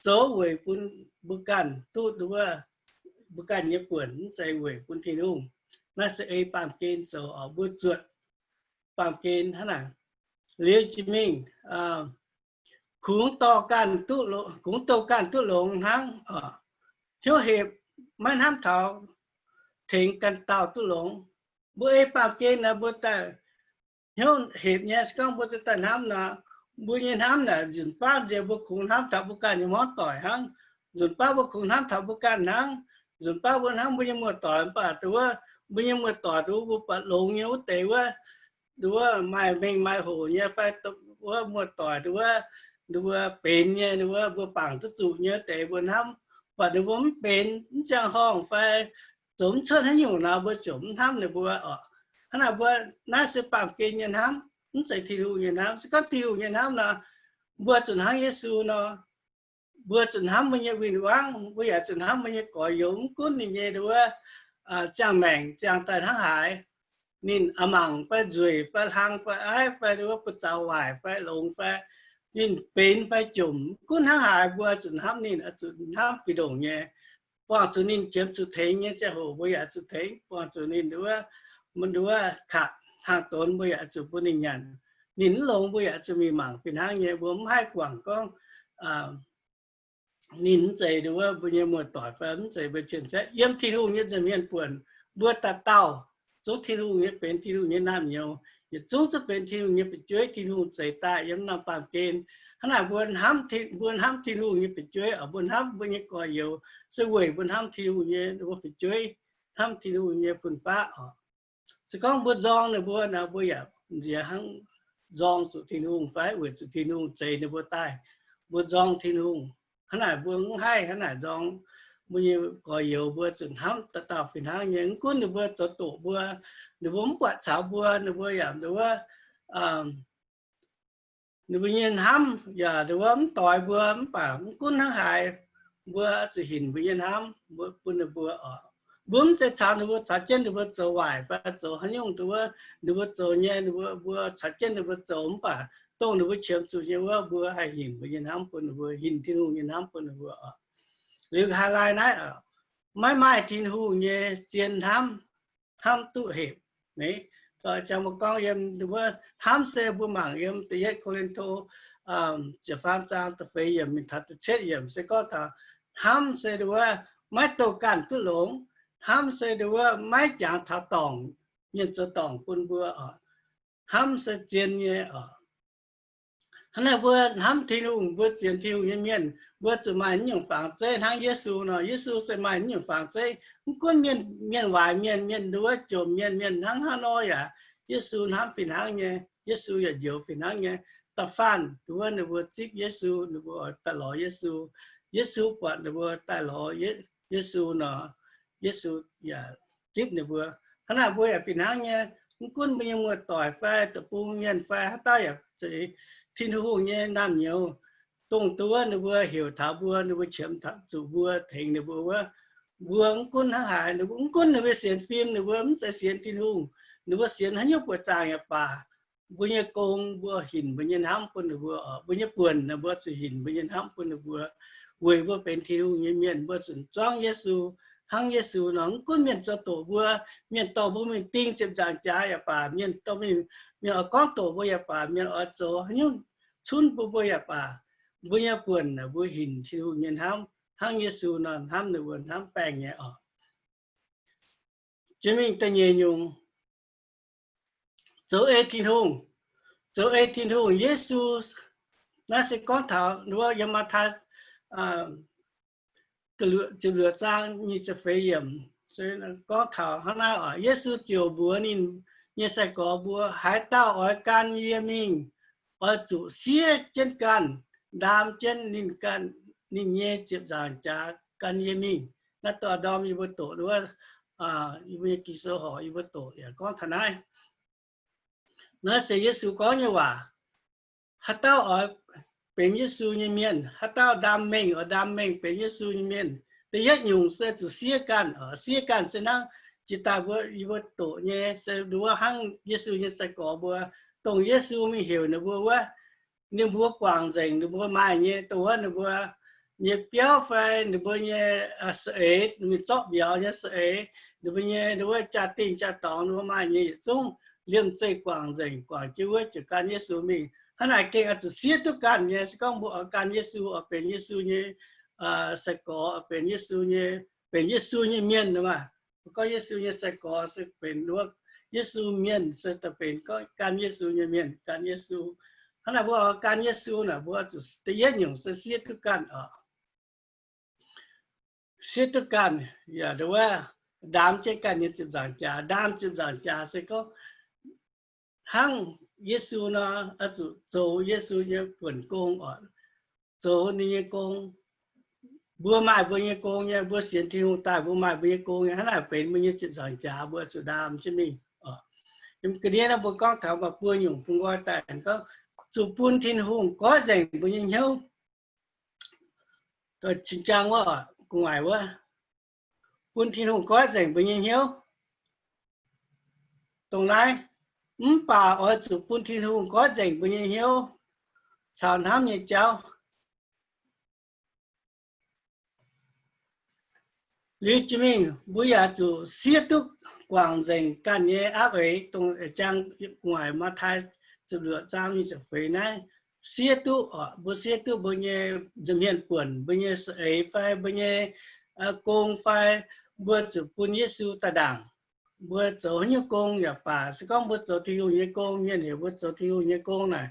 zoux weic bun mbuo ganh duqv nduov mbuo ganh nyei buonc, mv zeiz weic bun Tin-Hungh. Naaiv se ei baamh gen zoux oc, mbuo zuotc baamh gen hnangv naaic. Liuz jiex mingh, kungx dorh ganh duqv, kungx douh ganh duqv longx hnangv. Hnyouv hepc, maiv hnamv taux tengx ganh dauh duqv longx. Mbuo ei baamh gen naaic mbuo daaih hnyouv hepc nyei, se gorngv mbuo zuqc daaih hnamv nor, mbuo nyei hnamv naaic nzunc baav nziex mbuo kungx hnamv taux mbuo ganh nyei hmuangv doic hnangv. Nzunc baav mbuo kungx hnamv taux mbuo ganh hnangv. Nzunc baav mbuo hnamv mbuo nyei muoz-doic, mv baac nduov mbuo nyei muoz-doic nduov mbuo buatc longx nyei wuov deix wuov, nduov maaih mengh maaih hoc nyei fai wuov muoz-doic nduov, nduov benx nyei nduov mbuo bangc duqv zuqc nyei wuov deix mbuo hnamv, mv baac ninh mbuo mv benx, mv ziangh horngh fai zoux mv cuotv haaix nyungc nor, mbuo ziouc mv hnamv ninh mbuo oc. Hnangv naaic mbuo, naaiv se baamh gen nyei hnamv, mv zeiz Tin-Hungh nyei hnamv. Se gorngv Tin-Hungh nyei hnamv nor, mbuo zuqc hnangv Yesu nor, mbuo zuqc hnamv mbuo nyei win-wangv, mbuo yaac zuqc hnamv mbuo nyei gorx-youz, mv gunv ninh nyei nduov ziangh maengc ziangh daaih hnangv haaix. Ninh a'mangc fai nzueic fai hlang fai aiv fai nduov buoz-zaux waaic fai longx fai ninh benx fai jomc, mv gunv hnangv haaix, mbuo zuqc hnamv ninh, zuqc hnamv fih ndongc nyei. Buangh zuqc ninh qiemx zuqc tengx nyei ziangh hoc mbuo yaac zuqc tengx. Buangh zuqc ninh nduov, mbuo nduov kaqc hnaangx-donx mbuo yaac zuqc bun ninh nyanc. Ninh mv longx mbuo yaac zuqc mingh mangc fih hnangv nyei. Mbuo mv haih guangc gorngv ninh mv zeiz nduov mbuo nyei muoz-doic fai mv zeiz mbuo cien-ceqv. Yiem Tin-Hungh nyei nza'hmien buonc, mbuo dauh dauh zungv Tin-Hungh nyei, benx Tin-Hungh nyei naamh nyouz, yietc zungv zungv benx Tin-Hungh nyei fu'jueiv. Tin-Hungh zeix daaih yiem norm baamh gen. Hnangv naaic mbuo hnamv, mbuo hnamv Tin-Hungh nyei fu'jueiv oc, mbuo hnamv mbuo nyei gorx-youz se weic mbuo hnamv Tin-Hungh nyei, mbuo fu'jueiv hnamv Tin-Hungh nyei fun-faqv oc. Se gorngv mbuo nzorng ninh mbuo nor, mbuo yaac nziex hnangv nzorng zuqc Tin-Hungh fai weic zuqc Tin-Hungh zeix ninh mbuo daaih. Mbuo nzorng Tin-Hungh hnangv naaic, mbuo mv haih hnangv naaic nzorng mbuo nyei gorx-youz. Mbuo zuqc hnamv dauh dauh fih hnangv nyei. Mv gunv ninh mbuo zoux doqc mbuo, ninh mbuo mv buatc caux mbuo, ninh mbuo yaac nduov, ninh mbuo nyei hnamv yaac nduov mv doix mbuo, mv baac mv gunv hnangv haaix, mbuo zuqc hinc mbuo nyei hnamv bun ninh mbuo oc. Mbuo mv zeiz caux ninh mbuo caux jienv ninh mbuo zoux waaic fai zoux haaix nyungc nduov, ninh mbuo zoux nyei, ninh mbuo, mbuo caux jienv ninh mbuo zoux, mv baac dongh ninh mbuo qiemx zuqc nyei wuov, mbuo haih hinc mbuo nyei hnamv bun ninh mbuo, hinc Tin-Hungh nyei hnamv bun ninh mbuo oc. Liuz haaix laai naaiv, maiv maaih Tin-Hungh nyei zien hnamv, hnamv duqv hepc. Jangx mbuo gorngv yiem wuov hnamv se mbuo mangc yiem da'yietv Ko^lin^to ziepc faam zaang da'feix yiemc mingh taux da'cietv yiemc se gorngv taux hnamv se nduov maiv douh ganh duqv longx. Hnamv se nduov maiv jangx taux dorngc, mienh zoux dorngc bun mbuo oc. Hnamv se zien nyei oc. Hnangv naaiv mbuo hnamv Tin-Hungh, mbuo sienx Tin-Hungh nyei mienh, mbuo zuqc maaih naaiv nyungc fangx zeiv hnangv Yesu nor. Yesu se maaih naaiv nyungc fangx zeiv. Mv gunv mienh, mienh waaic mienh, mienh nduov jomc mienh, mienh hnangv haaix nor yaac Yesu hnamv fih hnangv nyei. Yesu yaac njoux fih hnangv nyei. Da'faanh nduov ninh mbuo zipv Yesu, ninh mbuo oix daaih lorz Yesu. Yesu buatc ninh mbuo daaih lorz Yesu nor, Yesu yaac zipv ninh mbuo. Hnangv naaic mbuo yaac fih hnangv nyei. Mv gunv mbuo nyei muoz-doic fai deic-bung mienh fai haaix dauh yaac zeiz Tin-Hungh nyei naamh nyouz, dongh nduov ninh mbuo heuc taux mbuo, ninh mbuo qiemx zuqc mbuo, tengx ninh mbuo wuov, mbuo mv gunv hnangv haaix, mv gunv ninh mbuo sienx fim, ninh mbuo mv zeiz sienx Tin-Hungh, ninh mbuo sienx haaix nyungc buoqc zaangc yaac baac, mbuo nyei gong mbuo hinc mbuo nyei hnamv bun ninh mbuo oc. Mbuo nyei buonc mbuo zuqc hinc mbuo nyei hnamv bun ninh mbuo, weic mbuo benx Tin-Hungh nyei mienh. Mbuo zuqc zuangv Yesu, hnangv Yesu nor. Mv gunv mienh zoux doqc mbuo, mienh dorh mbuo mingh ding ziepc nzaangc jaax yaac baac, mienh dorh mingh, mienh oix gorngv doqc mbuo yaac baac, mienh oix zoux haaix nyungc cunv bun mbuo yaac baac, mbuo nyei buonc mbuo hinc Tin-Hungh nyei hnamv hnangv Yesu nor hnamv ninh mbuo hnamv baengh nyei oc. Jiex mingh da'nyeic nyungc, zoux ei Tin-Hungh. Zoux ei Tin-Hungh. Yesu, naaiv se gorngv taux wuov yiem Matv^tai ziepc luoqc zaang nyic ziepc feix yiemc, gorngv taux hnangv naaiv oc. Yesu ziouc mbuox ninh nyei sai-gorx mbuo, haaix dauh oix gan yie mingh, oix zuqc siev jienv ganh, ndaam jienv ninh, ninh nyei ziepc nzaangc jaax gan yie mingh. Naaiv dorh ndorm yie mbuo doqc wuov, yie mbuo nyei Ging-Sou horc yie mbuo doqc yaac gorngv taux naaiv. Naaiv se Yesu gorngv nyei waac. Haaix dauh oix benx Yesu nyei mienh, haaix dauh ndaam mengh, oix ndaam mengh benx Yesu nyei mienh, da'yietv nyungc se zuqc siev ganh. Siev ganh se hnangv jiex daaih mbuo, yie mbuo doqc nyei se nduov hnangv Yesu nyei sai-gorx mbuo, dongh Yesu mingh heuc ninh mbuo wuov, ninh mbuo guangc nzengc ninh mbuo maaih nyei, dongh wuov ninh mbuo nyei biauv fai ninh mbuo nyei saeng-eix, ninh mbuo zorqv mbiauz nyei saeng-eix, ninh mbuo nyei nduov jaa-dingh jaa-dorngx ninh mbuo maaih nyei yietc zungv liemh zeih guangc nzengc, guangc jienv wuov ziouc gan Yesu mingh. Hnangv naaic gengh oix zuqc siev duqv ganh nyei. Se gorngv mbuo oix gan Yesu, oix benx Yesu nyei sai-gorx, oix benx Yesu nyei, benx Yesu nyei mienh maah, mbuo gorngv Yesu nyei sai-gorx se benx nduov Yesu mienh, se daaih benx gorngv gan Yesu nyei mienh, gan Yesu. Hnangv naaic mbuo oix gan Yesu naaic, mbuo zuqc da'yietv nyungc se siev duqv ganh oc. Siev duqv ganh yaac nduov ndaam jienv ganh nyei ziepc nzaangc jaax. Ndaam ziepc nzaangc jaax se gorngv hnangv Yesu nor, oix zuqc zoux Yesu nyei buonc gong oc, zoux ninh nyei gong. Mbuo maaih mbuo nyei gong nyei, mbuo sienx Tin-Hungh daaih mbuo maaih mbuo nyei gong nyei, hnangv naaic benx mbuo nyei ziepc nzaangc jaax, mbuo zuqc ndaam jienv mingh. Ga'ndiev naaiv mbuo gorngv taux maaih buo nyungc bun nqoi daaih gorngv zuqc bun Tin-Hungh goiv nzengc mbuo nyei hnyouv. Cing-jang wuov, gu'nguaaic wuov, bun Tin-Hungh goiv nzengc mbuo nyei hnyouv. Dongh naaiv, mv baac oix zuqc bun Tin-Hungh goiv nzengc mbuo nyei hnyouv caux hnamv nyei jauv. Liuz jiex mingh mbuo yaac zuqc siev duqv guangc nzengc ganh nyei aapv-eix, dongh jang gu'nguaaic Matv^taai ziepc luoqc zaang nyic ziepc feix naaiv. Siev duqv oc, mbuo siev duqv mbuo nyei nza'hmien buonc, mbuo nyei saeng-eix fai mbuo nyei gong fai, mbuo zuqc bun Yesu daaih ndaangc. Mbuo zoux haaix nyungc gong yaac baac, se gorngv mbuo zoux Tin-Hungh nyei gong, mienh heuc mbuo zoux Tin-Hungh nyei gong naaic,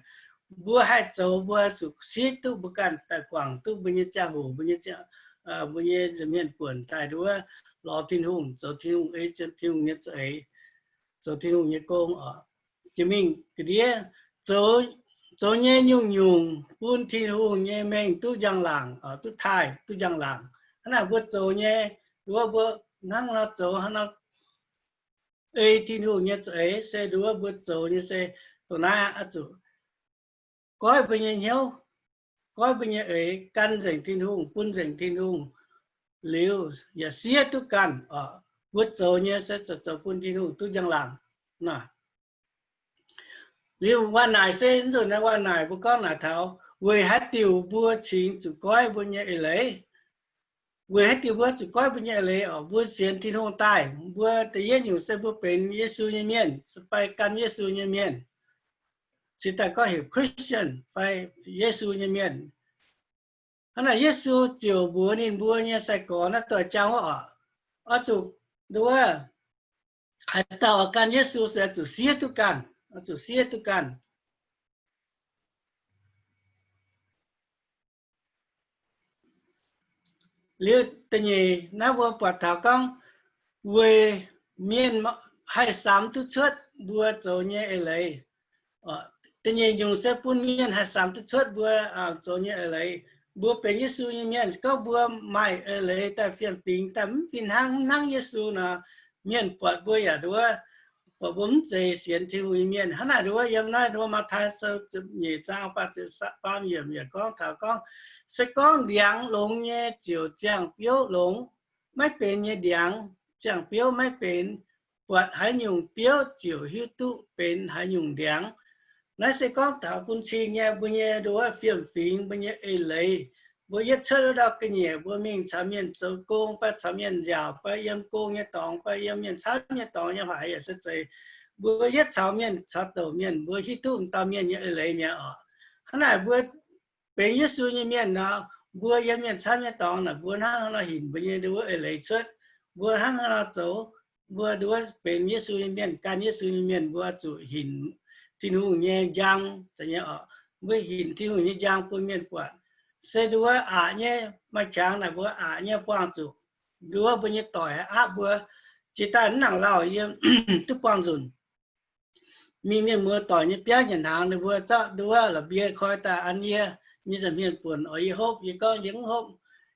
mbuo haih zoux, mbuo zuqc siev duqv mbuo ganh daaih guangc duqv mbuo nyei ziangh hoc, mbuo nyei, mbuo nyei nza'hmien buonc daaih nduov lorz Tin-Hungh, zoux Tin-Hungh ei, Tin-Hungh nyei za'eix, zoux Tin-Hungh nyei gong oc. Jiex mingh ga'ndiev zoux nyei nyungc-nyungc bun Tin-Hungh nyei mengh duqv njang-laangc, duqv taaih, duqv njang-laangc. Hnangv naaic mbuo zoux nyei, nduov mbuo hnangv nor zoux hnangv nor ei Tin-Hungh nyei za'eix se nduov mbuo zoux nyei se dongh naaiv oix zuqc goiv mbuo nyei hnyouv, goiv mbuo nyei eix gan nzengc Tin-Hungh, bun nzengc Tin-Hungh, liuz yaac siev duqv ganh oc. Mbuo zoux nyei se zoux bun Tin-Hungh duqv njang-laangc. Liuz waac naaic se nzunc naaiv waac naaic mbuo gorngv naaic taux weic haaix diuc mbuo cingx zuqc goiv mbuo nyei eix leiz. Weic haaix diuc mbuo zuqc goiv mbuo nyei eix leiz oc? Mbuo sienx Tin-Hungh daaih, mbuo da'yietv nyungc se mbuo benx Yesu nyei mienh fai gan Yesu nyei mienh, cingx daaih gorngv heuc Christian fai Yesu nyei mienh. Hnangv naaic Yesu ziouc mbuox ninh mbuo nyei sai-gorx naaiv doix-jang wuov oc, oix zuqc nduov, haaix dauh oix gan Yesu se oix zuqc siev duqv ganh, oix zuqc siev duqv ganh. Liuz da'nyeic naaiv mbuo buatc taux gorngv weic mienh haih samx duqv cuotv mbuo zoux nyei eix leiz. Da'nyeic nyungc se bun mienh haih samx duqv cuotv mbuo zoux nyei eix leiz. Mbuo benx Yesu nyei mienh, gorngv mbuo maaih eix leiz daaih fiem-fingx daaih mv fih hnangv, mv hnangv Yesu nor, mienh buatc mbuo yaac nduov, buatc mbuo mv zeiz sienx Tin-Hungh nyei mienh. Hnangv naaic nduov yiem naaiv nduov Matv^taai Sou ziepc nyeic zaang faah ziepc faam yiemc yaac gorngv taux gorngv, se gorngv ndiangx longx nyei ziouc ziangh biouv longx, maiv benx nyei ndiangx ziangh biouv maiv benx. Buatc haaix nyungc biouv ziouc hiuv duqv benx haaix nyungc ndiangx. Naaiv se gorngv taux bun cing nyei mbuo nyei nduov fiem-fingx, mbuo nyei eix leiz. Mbuo yietv cuotv wuov ndau ga'nyiec mbuo mingh caux mienh zoux gong fai caux mienh nziaauc fai yiem gong nyei dorngx fai yiem mienh camv nyei dorngx nyei haic yaac se zeiz, mbuo yietv caux mienh caux douc mienh mbuo hiuv duqv m'dauh mienh nyei eix leiz mi'aqv oc. Hnangv naaic mbuo benx Yesu nyei mienh nor, mbuo yiem mienh camv nyei dorngx naaic mbuo hnangv nor hinc mbuo nyei nduov eix leiz cuotv. Mbuo hnangv nor zoux, mbuo nduov benx Yesu nyei mienh, gan Yesu nyei mienh, mbuo zuqc hinc Tin-Hungh nyei njang, mbuo hinc Tin-Hungh nyei njang bun mienh buatc. Se nduov aqc nyei maaih qangx naaic mbuo aqc nyei buangh zuqc, nduov mbuo nyei doic aapv mbuo, jiex daaih mv nangc lauh yiem duqv buangh nzunc. mingh mienh muoz-doic nyei biauv nyanc hnaangx, ninh mbuo zorqv nduov la'mbie koi daaih an yie, yie nza'hmien buonc oix yie hopv, yie gorngv yie mv hopv.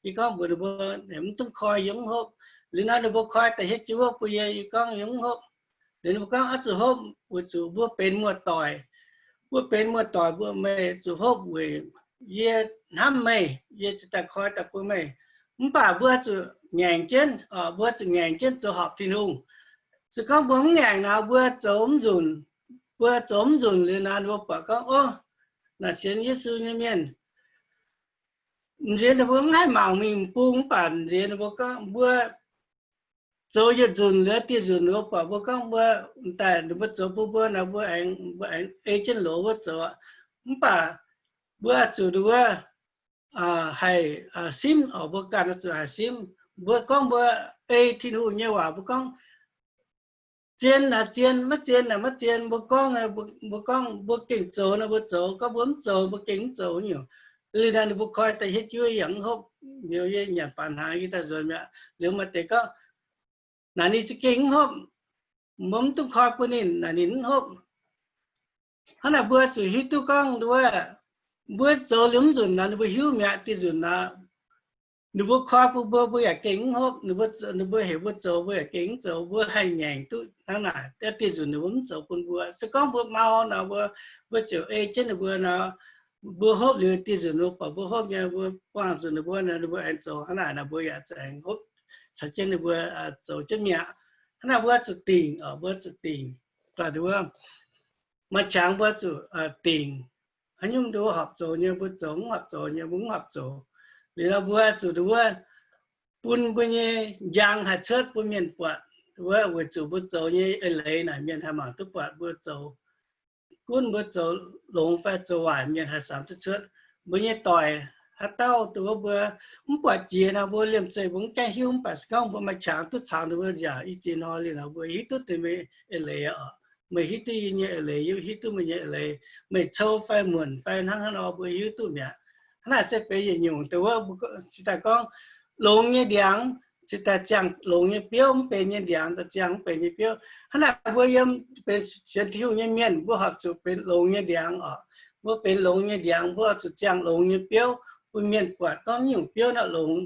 Yie gorngv mbuox ninh mbuo, mv dungx koi, yie mv hopv. Liuz nor ninh mbuo koi daaih hietv jienv wuov bun yie, yie gorngv yie mv hopv. Liuz ninh mbuo gorngv, Oix zuqc hopv, weic zuqc mbuo benx muoz-doic. Mbuo benx muoz-doic, mbuo meih zuqc hopv weic yie hnamv meih, yie ziouc daaih koi daaih bun meih. Mv baac mbuo zuqc ngaengc jienv, mbuo zuqc ngaengc jienv zoux horpc Tin-Hungh. Se gorngv mbuo mv ngaengc nor, mbuo zoux mv nzunc. Mbuo zoux mv nzunc liuz nor, ninh mbuo buatc gorngv, Ov, naaic sienx Yesu nyei mienh. M'nziex ninh mbuo mv haih mangc mingh m'bung, mv baac m'nziex ninh mbuo gorngv mbuo zoux yietc nzunc liuz dieh nzunc ninh mbuo buatc mbuo gorngv mbuo daaih, ninh mbuo zoux bun mbuo nor, mbuo aengx, mbuo aengx ei jienv loz wuov zoux aqv. Mv baac mbuo zuqc nduov haih simv oc, mbuo ganh zuqc haih simv. Mbuo gorngv mbuo ei Tin-Hungh nyei waac, mbuo gorngv zien naaic zien, maiv zien naaic maiv zien. Mbuo gorngv, mbuo gorngv mbuo gengh zoux nor mbuo zoux, gorngv mbuo mv zoux mbuo gengh mv zoux nyungc. Liuz naaic ninh mbuo koi daaih hietv jienv yangh mv hopv. Liuz yie nyanc baac hnaangx yie daaih nzuonx mi'aqv. Liuz maaih deix gorngv, Naaic ninh za'gengh mv hopv. Mbuo mv dungx koi bun ninh, naaic ninh mv hopv. Hnangv naaic mbuo zuqc hiuv duqv gorngv nduov, mbuo zoux liuz mv nzunc nor ninh mbuo hiuv mi'aqv. Dieh nzunc nor ninh mbuo koi bun mbuo, mbuo yaac gengh mv hopv. Ninh mbuo heuc mbuo zoux, mbuo yaac gengh mv zoux. Mbuo haih ngaengc duqv hnangv naaic, dieh nzunc ninh mbuo mv zoux bun mbuo. Se gorngv mbuo mau nor, mbuo, mbuo ziouc ei jienv ninh mbuo nor, mbuo hopv liuz dieh nzunc ninh mbuo buatc mbuo hopv nyei, mbuo buangh zuqc ninh mbuo nor, ninh mbuo aengx zoux hnangv naaic nor, mbuo yaac za'gengh hopv caux jienv ninh mbuo zoux jienv mi'aqv. Hnangv naaic mbuo zuqc dingc oc, mbuo zuqc dingc. Maaih qangx mbuo zuqc dingc. Haaix nyungc nduov horpc zoux nyei mbuo zoux, mv horpc zoux nyei mbuo mv horpc zoux. Liuz nor mbuo zuqc nduov bun mbuo nyei njang haih cuotv bun mienh buatc, nduov weic zuqc mbuo zoux nyei eix leiz naaic mienh haih mangc duqv buatc mbuo zoux gunv, mbuo zoux longx fai zoux waaic mienh haih samx duqv cuotv. Mbuo nyei doic haaix dauh nduov mbuo mv buatc jiex nor, mbuo liemh zeih mbuo mv gaengh hiuv. Mv baac se gorngv mbuo maaih qangx duqv caux ninh mbuo nziaauc i ziex hnoi liuz nor, mbuo hiuv duqv deix meih eix leiz oc. Meih hiuv duqv yie nyei eix leiz, yie hiuv duqv meih nyei eix leiz. Meih cou fai muonc fai hnangv haaix nor mbuo hiuv duqv mi'aqv. Hnangv naaic se benx yietc nyungc deix wuov, cingx daaih gorngv longx nyei ndiangx cingx daaih ziangh longx nyei biouv, mv benx nyei ndiangx daaih ziangh mv benx nyei biouv. Hnangv naaic mbuo yiem benx sienx Tin-Hungh nyei mienh, mbuo horpc zuqc benx longx nyei ndiangx oc. Mbuo benx longx nyei ndiangx, mbuo zuqc ziangh longx nyei biouv bun mienh buatc gorngv nyungc biouv naaiv longx.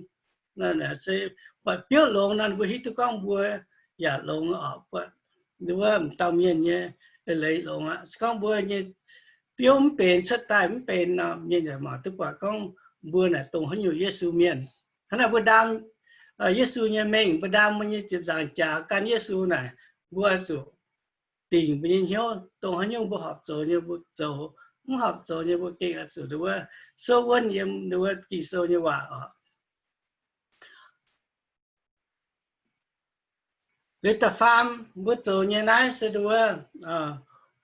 Se buatc biouv longx nor, mbuo hiuv duqv gorngv mbuo yaac longx oc. Buatc wuov m'dauh mienh nyei eix leiz longx aqv. Se gorngv mbuo nyei biouv mv benx, cuotv daaih mv benx nor, mienh yaac mangc duqv buatc gorngv mbuo naaic dongh haaix nyungc Yesu mienh. Hnangv naaic mbuo ndaam Yesu nyei mengh, mbuo ndaam mbuo nyei ziepc nzaangc jaax gan Yesu naaic, mbuo zuqc dingc mbuo nyei hnyouv, dongh haaix nyungc mbuo horpc zoux nyei mbuo zoux, mv horpc zoux nyei mbuo gengh oix zuqc nduov souv wuonv yiem nduov Ging-Sou nyei waac oc. Liuz da'faam mbuo zoux nyei naaiv se nduov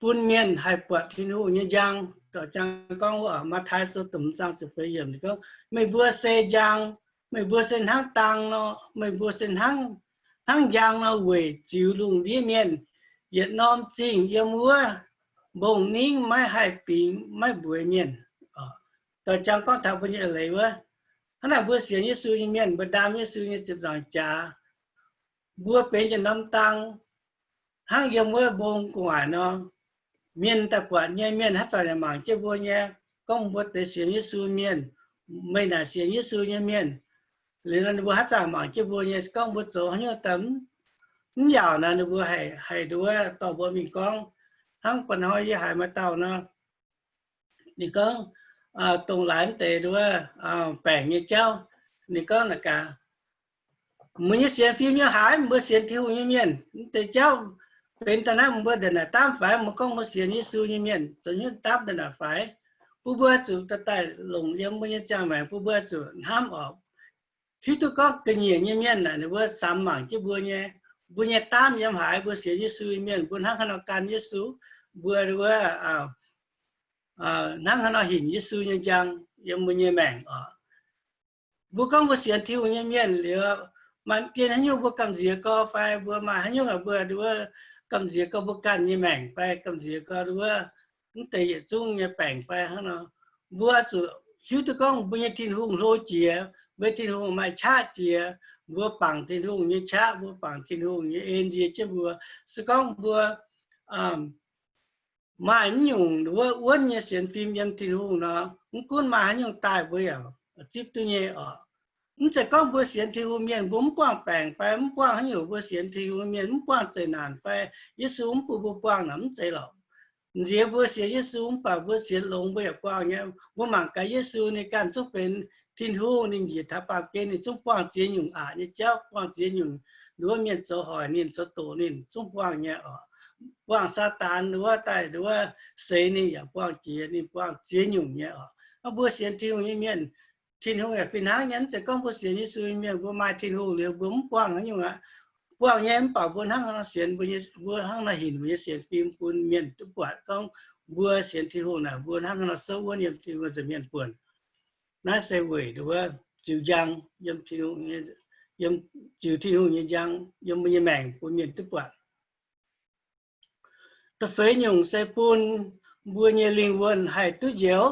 bun mienh haih buatc Tin-Hungh nyei njang. Doic jang gorngv wuov, Matv^tai Sou domh zaang ziepc feix yiemc gorngv, Meih mbuo se njang, meih mbuo se hnangv dang nor, meih mbuo se hnangv, hnangv njang nor weic ziux lungh ndiev mienh. Yietc norm zingh yiem wuov mbong-ningv maiv haih bingx maiv mbueix mienh. Doic jang gorngv taux mbuo nyei eix leiz wuov. Hnangv naaic mbuo sienx Yesu nyei mienh, mbuo ndaam Yesu nyei ziepc nzaangc jaax, mbuo benx yietc norm dang hnangv yiem wuov mbong gu'nguaaic nor. Mienh daaih buatc nyei, mienh haaix zanc yaac mangc jienv mbuo nyei, gorngv mbuo deix sienx Yesu mienh, meih naaic sienx Yesu nyei mienh. Liuz nor ninh mbuo haaix zanc mangc jienv mbuo nyei, gorngv mbuo zoux haaix nyungc daaih mv yaauc nor, ninh mbuo haih, haih nduov dorh mbuo mingh gorngv. Hnangv ba'hnoi yie haiz maaih dauh nor, ninh gorngv, dongh laaix mv deix nduov baengc nyei jauv, ninh gorngv naaic gaax, Mbuo nyei sienx fim nyei haaix? Mbuo sienx Tin-Hungh nyei mienh. Mv deix jauv benx daaih naaiv, mbuo ndongc naaic daamv faix? Mbuo gorngv mbuo sienx Yesu nyei mienh, zoux haaix nyungc daamv ndongc naaic faix? Bun mbuo zuqc daaih daaih longc yiem mbuo nyei ziangh maengc, bun mbuo zuqc hnamv oc. Hiuv duqv gorngv ga'nyiec nyei mienh naaic ninh mbuo samx mangc jienv mbuo nyei, mbuo nyei daamv yiem haaix. Mbuo sienx Yesu nyei mienh, mbuo hnangv haaix nor gan Yesu, mbuo wuov hnangv haaix nor hinc Yesu nyei njang yiem mbuo nyei maengc oc. Mbuo gorngv mbuo sienx Tin-Hungh nyei mienh liuz, maaih deix haaix nyungc mbuo gamh nziex gorx fai mbuo maaih haaix nyungc mbuo wuov gamh nziex gorx mbuo ganh nyei maengc fai gamh nziex gorx wuov mv deix yietc zungv nyei baengc fai hnangv nor, mbuo zuqc hiuv duqv gorngv mbuo nyei Tin-Hungh hlo jiex, mbuo Tin-Hungh maaih qaqv jiex, mbuo bangc Tin-Hungh nyei qaqv, mbuo bangc Tin-Hungh nyei en nzie jienv mbuo. Se gorngv mbuo maaih mv nyungc wuov wuonv nyei sienx fim yiem Tin-Hungh nor, mv gunv maaih haaix nyungc daaih mbuo yaac zipv duqv nyei oc. Mv zeiz gorngv mbuo sienx Tin-Hungh mienh mbuo mv buangh baengc fai mv buangh haaix nyungc, mbuo sienx Tin-Hungh mienh mv buangh zeqc naanc fai Yesu mv bun mbuo buangh naaic mv zeiz lorqc. Nziex mbuo sienx Yesu mv baac mbuo sienx longx mbuo yaac buangh nyei. Mbuo mangc gaax Yesu ninh ganh zungv benx Tin-Hungh, ninh njiec taux baamh gen ninh zungv buangh ziex nyungc aqc nyei jauv, buangh ziex nyungc nduov mienh zoux hoic ninh, zoux doqc ninh, zungv buangh nyei oc. Buangh Saadaan nduov daaih nduov seix ninh yaac buangh jiex, ninh buangh ziex nyungc nyei oc. Aa, mbuo sienx Tin-Hungh nyei mienh, Tin-Hungh yaac fih hnangv nyei. Mv zeiz gorngv mbuo sienx Yesu nyei mienh mbuo maaih Tin-Hungh liuz mbuo mv buangh haaix nyungc aqv. Buangh nyei mv baac mbuo hnangv nor sienx, mbuo hnangv nor hinc mbuo nyei sienx fim bun mienh duqv buatc gorngv mbuo sienx Tin-Hungh naaic mbuo hnangv nor souv wuonv yiem Tin-Hungh nza'hmien buonc. Naaiv se weic nduov ziux njang, yiem, ziux Tin-Hungh nyei njang yiem mbuo nyei maengc bun mienh duqv buatc. Da'feix nyungc se bun mbuo nyei lingh wuonh haih duqv njoux.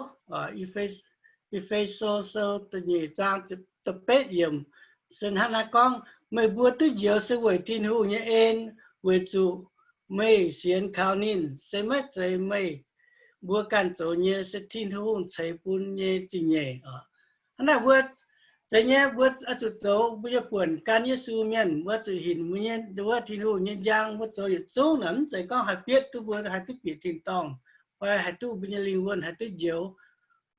E^fe^so Sou da'nyeic zaang da'betv yiemc se hnangv naaiv gorngv, meih mbuo duqv njoux se weic Tin-Hungh nyei en, weic zuqc meih sienx kaux ninh. Se maiv zeiz meih mbuo ganh zoux nyei, se Tin-Hungh ceix bun nyei zingh nyeic oc. Hnangv naaic mbuo zeiz nyei, mbuo oix zuqc zoux mbuo nyei buonc gan Yesu mienh, mbuo zuqc hinc mbuo nyei nduov Tin-Hungh nyei njang. Mbuo zoux yietc zungv naaic mv zeiz gorngv haih bietv duqv mbuo haih duqv bieqc tin-dorngh fai haih duqv mbuo nyei lingh wuonh haih duqv njoux.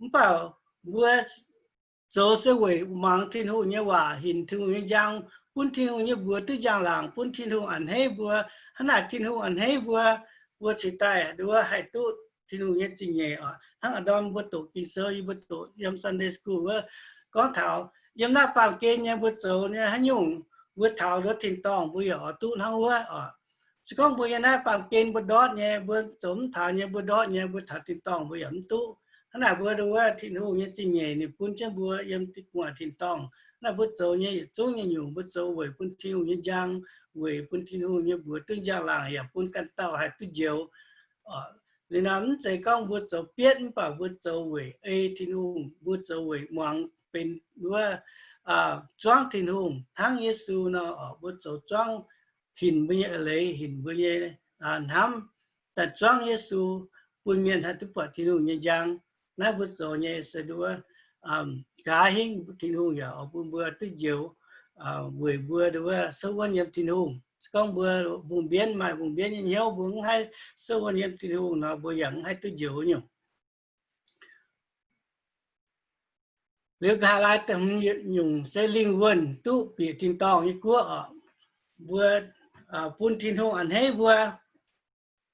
Mv baac mbuo zoux se weic muangx Tin-Hungh nyei waac, hinc Tin-Hungh nyei njang, bun Tin-Hungh nyei mbuox duqv njang-laangc, bun Tin-Hungh a'hneiv mbuo. Hnangv naaic Tin-Hungh a'hneiv mbuo, mbuo cingx daaih nduov haih duqv Tin-Hungh nyei zingh nyeic oc. Hnangv a'ndorm mbuo doqc Ging-Sou, yie mbuo doqc yiem Sunday School wuov, gorngv taux yiem naaiv baamh gen nyei mbuo zoux nyei haaix nyungc, mbuo taux nduov tin-dorngh mbuo yaac oix duqv hnangv wuov oc. Se gorngv mbuo yiem naaiv baamh gen mbuo ndortv nyei, mbuo zoux mv taux nyei, mbuo ndortv nyei, mbuo taux tin-dorngh mbuo yaac mv duqv. Hnangv naaic mbuo nduov Tin-Hungh nyei zingh nyeic ninh bun jienv mbuo yiem gu'nguaaic tin-dorngh. Naaiv mbuo zoux nyei yietc zungv nyei nyungc mbuo zoux weic bun Tin-Hungh nyei njang, weic bun Tin-Hungh nyei mbuox duqv njang-laangc, yaac bun ganh dauh haih duqv njoux. Liuz nor mv zeiz gorngv mbuo zoux bietv, mv baac mbuo zoux weic ei Tin-Hungh, mbuo zoux weic muangx benx wuov zuangv Tin-Hungh hnangv Yesu nor, mbuo zoux zuangv hinc mbuo nyei eix leiz, hinc mbuo nyei hnamv, daaih zuangv Yesu, bun mienh haih duqv buatc Tin-Hungh nyei njang. Naaiv mbuo zoux nyei se nduov nqa'haav hingv Tin-Hungh yaac oix bun mbuo duqv njoux weic mbuo nduov souv wuonv yiem Tin-Hungh. Se gorngv mbuo mbungh mbienv, maaih mbungh mbienv nyei hnyouv, mbuo mv haih souv wuonv yiem Tin-Hungh nor, mbuo yaac mv haih duqv njoux nyungc. Liuz nqa'haav laai da'hmz nyungc se lingh wuonh duqv bieqc tin-dorngh nyei guoqv oc. Mbuo bun Tin-Hungh a'hneiv mbuo.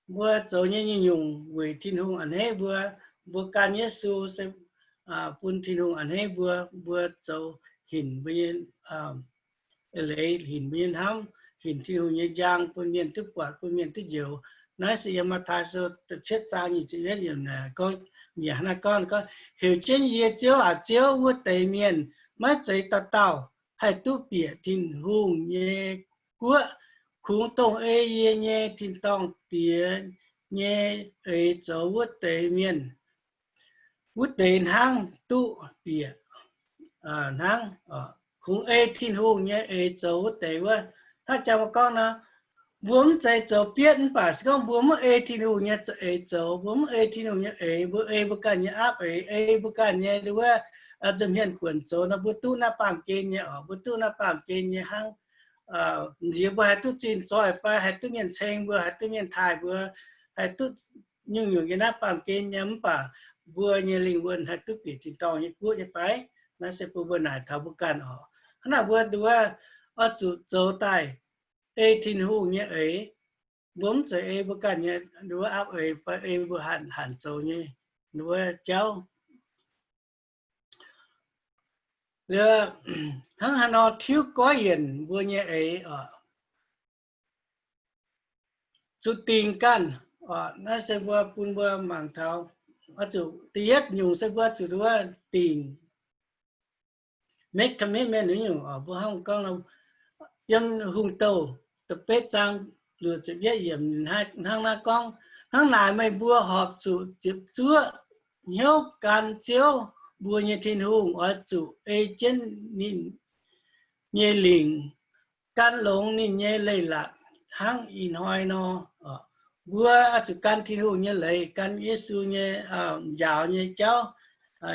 Mbuo zoux nyei nyungc nyungc weic Tin-Hungh a'hneiv mbuo. Mbuo gan Yesu se bun Tin-Hungh a'hneiv mbuo. Mbuo zoux hinc mbuo nyei eix leiz, hinc mbuo nyei hnamv, hinc Tin-Hungh nyei njang bun mienh duqv buatc, bun mienh duqv njoux. Naaiv se yiem Matv^taai Sou da'cietv zaang nyic ziepc yietv yiemc gorngv, mienh hnangv naaiv gorngv, gorngv, Heuc jienv yie, Ziouv aac Ziouv, wuov deix mienh maiv zeiz dauh dauh haih duqv bieqc Tin-Hungh nyei guoqv. Kungx dongh ei yie nyei tin-dorngh Diex nyei eix zoux wuov deix mienh, wuov deix hnangv duqv bieqc hnangv. Kungx ei Tin-Hungh nyei eix zoux wuov deix wuov. Hnangv jang mbuo gorngv nor, mbuo mv zeiz zoux bietv mv baac se gorngv mbuo mv ei Tin-Hungh nyei eix zoux, mbuo mv ei Tin-Hungh nyei eix, mbuo ei mbuo ganh nyei aapv eix, ei mbuo ganh nyei nduov nza'hmien buonc zoux nor, mbuo duqv naaiv baamh gen nyei oc. Mbuo duqv naaiv baamh gen nyei hnangv. Nziex mbuo haih duqv zinh zoih fai haih duqv mienh ceng mbuo, haih duqv mienh taaih mbuo, haih duqv nyungc-nyungc yiem naaiv baamh gen nyei, mv baac mbuo nyei lingh wuonh haih duqv bieqc tin-dorngh nyei guoqv nyei fai? Naaiv se bun mbuo naaic taux mbuo ganh oc. Hnangv naaic mbuo nduov oix zuqc zoux daaih ei Tin-Hungh nyei eix. Mbuo mv zeiz ei mbuo ganh nyei nduov aapv eix fai ei mbuo hanc hanc zoux nyei nduov jauv. Liuz hnangv haaix nor tiuv goiv yienc mbuo nyei eix oc. Zuqc dingc ganh oc. Naaiv se mbuo bun mbuo mangc taux, oix zuqc da'yietv nyungc se mbuo zuqc nduov dingc, make commitment nyungc oc. Mbuo hnangv gorngv yiem Hungh Douh da'betv zaang luoqc ziepc yietv yiemc hnangv naaiv gorngv, Hnangv naaic meih mbuo horpc zuqc ziepc zuoqv hnyouv gan Ziouv, mbuo nyei Tin-Hungh. Oix zuqc ei jienv ninh nyei lingc, gan longx ninh nyei leiz-latc hnangv ih hnoi nor. Mbuo oix zuqc gan Tin-Hungh nyei leiz, gan Yesu nyei njaaux nyei jauv.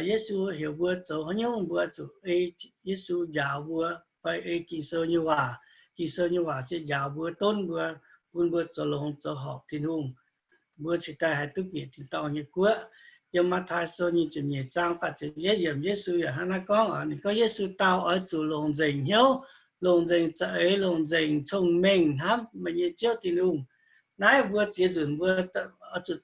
Yesu heuc mbuo zoux haaix nyungc, mbuo zuqc ei Yesu njaaux mbuo, fai ei Ging-Sou nyei waac. Ging-Sou nyei waac se njaaux mbuo, donv mbuo, bun mbuo zoux longx zoux horpc Tin-Hungh, mbuo cingx daaih haih duqv bieqc tin-dorngh nyei guoqv. Yiem Matv^taai Sou nyei ziepc nyeic zaang faah ziepc yietv yiemc, Yesu yaac hnangv naaiv gorngv oc. Ninh gorngv, Yesu dau, Oix zuqc longc nzengc hnyouv, longc nzengc za'eix, longc nzengc cong-mengh hnamv meih nyei Ziouv Tin-Hungh. Naaiv mbuo ziex nzunc mbuo oix zuqc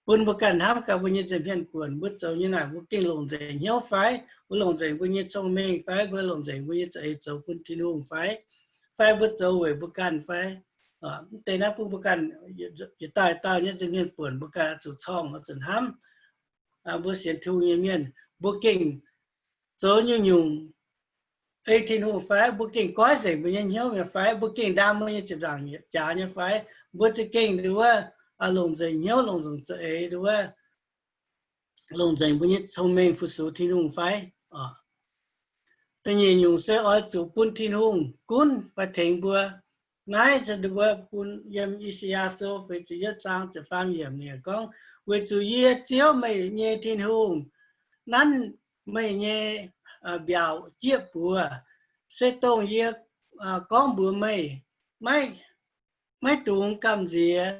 bun mbuo ganh hnamv gaax mbuo nyei nza'hmien buonc. Mbuo zoux nyei naaic, mbuo gengh longc nzengc hnyouv fai? Mbuo longc nzengc mbuo nyei cong-mengh fai? Mbuo longc nzengc mbuo nyei za'eix zoux bun Tin-Hungh fai? Fai mbuo zoux weic mbuo ganh fai? Mv deix naaiv bun mbuo ganh, yietc dauh dauh nyei nza'hmien buonc, mbuo ganh oix zuqc corngh, oix zuqc hnamv. Mbuo sienx Tin-Hungh nyei mienh, mbuo gengh zoux nyungc-nyungc ei Tin-Hungh fai? Mbuo gengh goiv nzengc mbuo nyei hnyouv mi'aqv fai? Mbuo gengh ndaam mbuo nyei ziepc nzaangc jaax nyei fai? Mbuo za'gengh nduov, longc nzengc hnyouv, longc nzengc za'eix nduov, longc nzengc mbuo nyei cong-mengh fu-sux Tin-Hungh fai? Da'nyeic nyungc se oix zuqc bun Tin-Hungh gunv fai tengx mbuo. Naaiv se nduov bun yiem I^saa^yaa Sou feix ziepc yietv zaang ziepc faam yiemc ninh gorngv, Weic zuqc yie, Ziouv, meih nyei Tin-Hungh, nanv meih nyei mbiaauc jieqv buoz, se dongh yie gorngv mbuox meih, maiv dungx gamh nziex.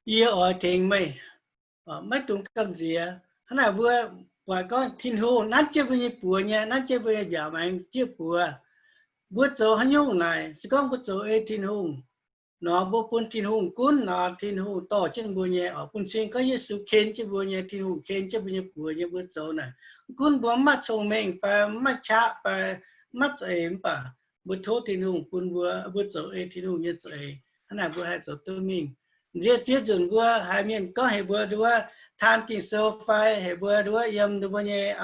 Yie oix tengx meih. Maiv dungx gamh nziex. Hnangv naaic mbuo buatc gorngv Tin-Hungh nanv jienv mbuo nyei buoz nyei, nanv jienv mbuo nyei mbiaauc maengx jieqv buoz. Mbuo zoux haaix nyungc naaic, se gorngv mbuo zoux ei Tin-Hungh nor, mbuo bun Tin-Hungh gunv nor, Tin-Hungh dorh jienv mbuo nyei oc. Bun cing gorngv Yesu ken jienv mbuo nyei, Tin-Hungh ken jienv mbuo nyei buoz nyei, mbuo zoux naaic, mv gunv mbuo mv maaih cong-mengh fai, mv maaih qaqv fai, mv maaih za'eix, mv baac mbuo tov Tin-Hungh bun mbuo, mbuo zoux ei Tin-Hungh nyei za'eix. Hnangv naaic mbuo haih zoux duqv mingh. Nziex ziex nzunc mbuo haiz mienh gorngv heuc mbuo nduov taan Ging-Sou fai, heuc mbuo nduov yiem mbuo nyei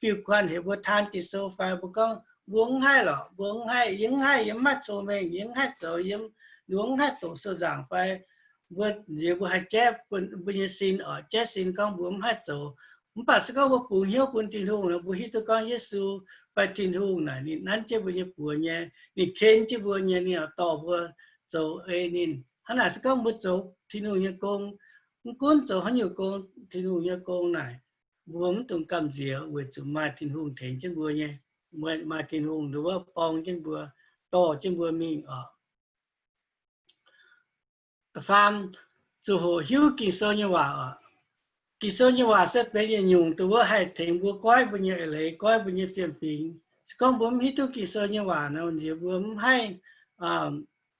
fiuv-guanh heuc mbuo taan Ging-Sou fai, mbuo gorngv mbuo mv haih lorqc, mbuo mv haih, yie mv haih, yie mv maaih cong-mengh, yie mv haih zoux, yie mv, mbuo mv haih doqc sou nzaangc fai. Mbuo nziex mbuo haih jaiv mbuo nyei sin oc, jaiv sin gorngv mbuo mv haih zoux. Mv baac se gorngv mbuo bungx hnyouv bun Tin-Hungh nor, mbuo hiuv duqv gorngv Yesu fai Tin-Hungh naaic ninh nanv jienv mbuo nyei buoz nyei, ninh ken jienv mbuo nyei, ninh oix dorh mbuo zoux ei ninh. Hnangv naaic se gorngv mbuo zoux Tin-Hungh nyei gong, mv gunv zoux haaix nyungc gong, Tin-Hungh nyei gong naaic, mbuo mv dungx gamh nziex weic zuqc maaih Tin-Hungh tengx jienv mbuo nyei, maaih Tin-Hungh nduov borng jienv mbuo, dorh jienv mbuo mingh oc. Da'faam, zuqc hoqc hiuv Ging-Sou nyei waac oc. Ging-Sou nyei waac se benx yietc nyungc dongh wuov haih tengx mbuo goiv mbuo nyei eix leiz, goiv mbuo nyei fiem-fingx. Se gorngv mbuo mv hiuv duqv Ging-Sou nyei waac nor, nziex mbuo mv haih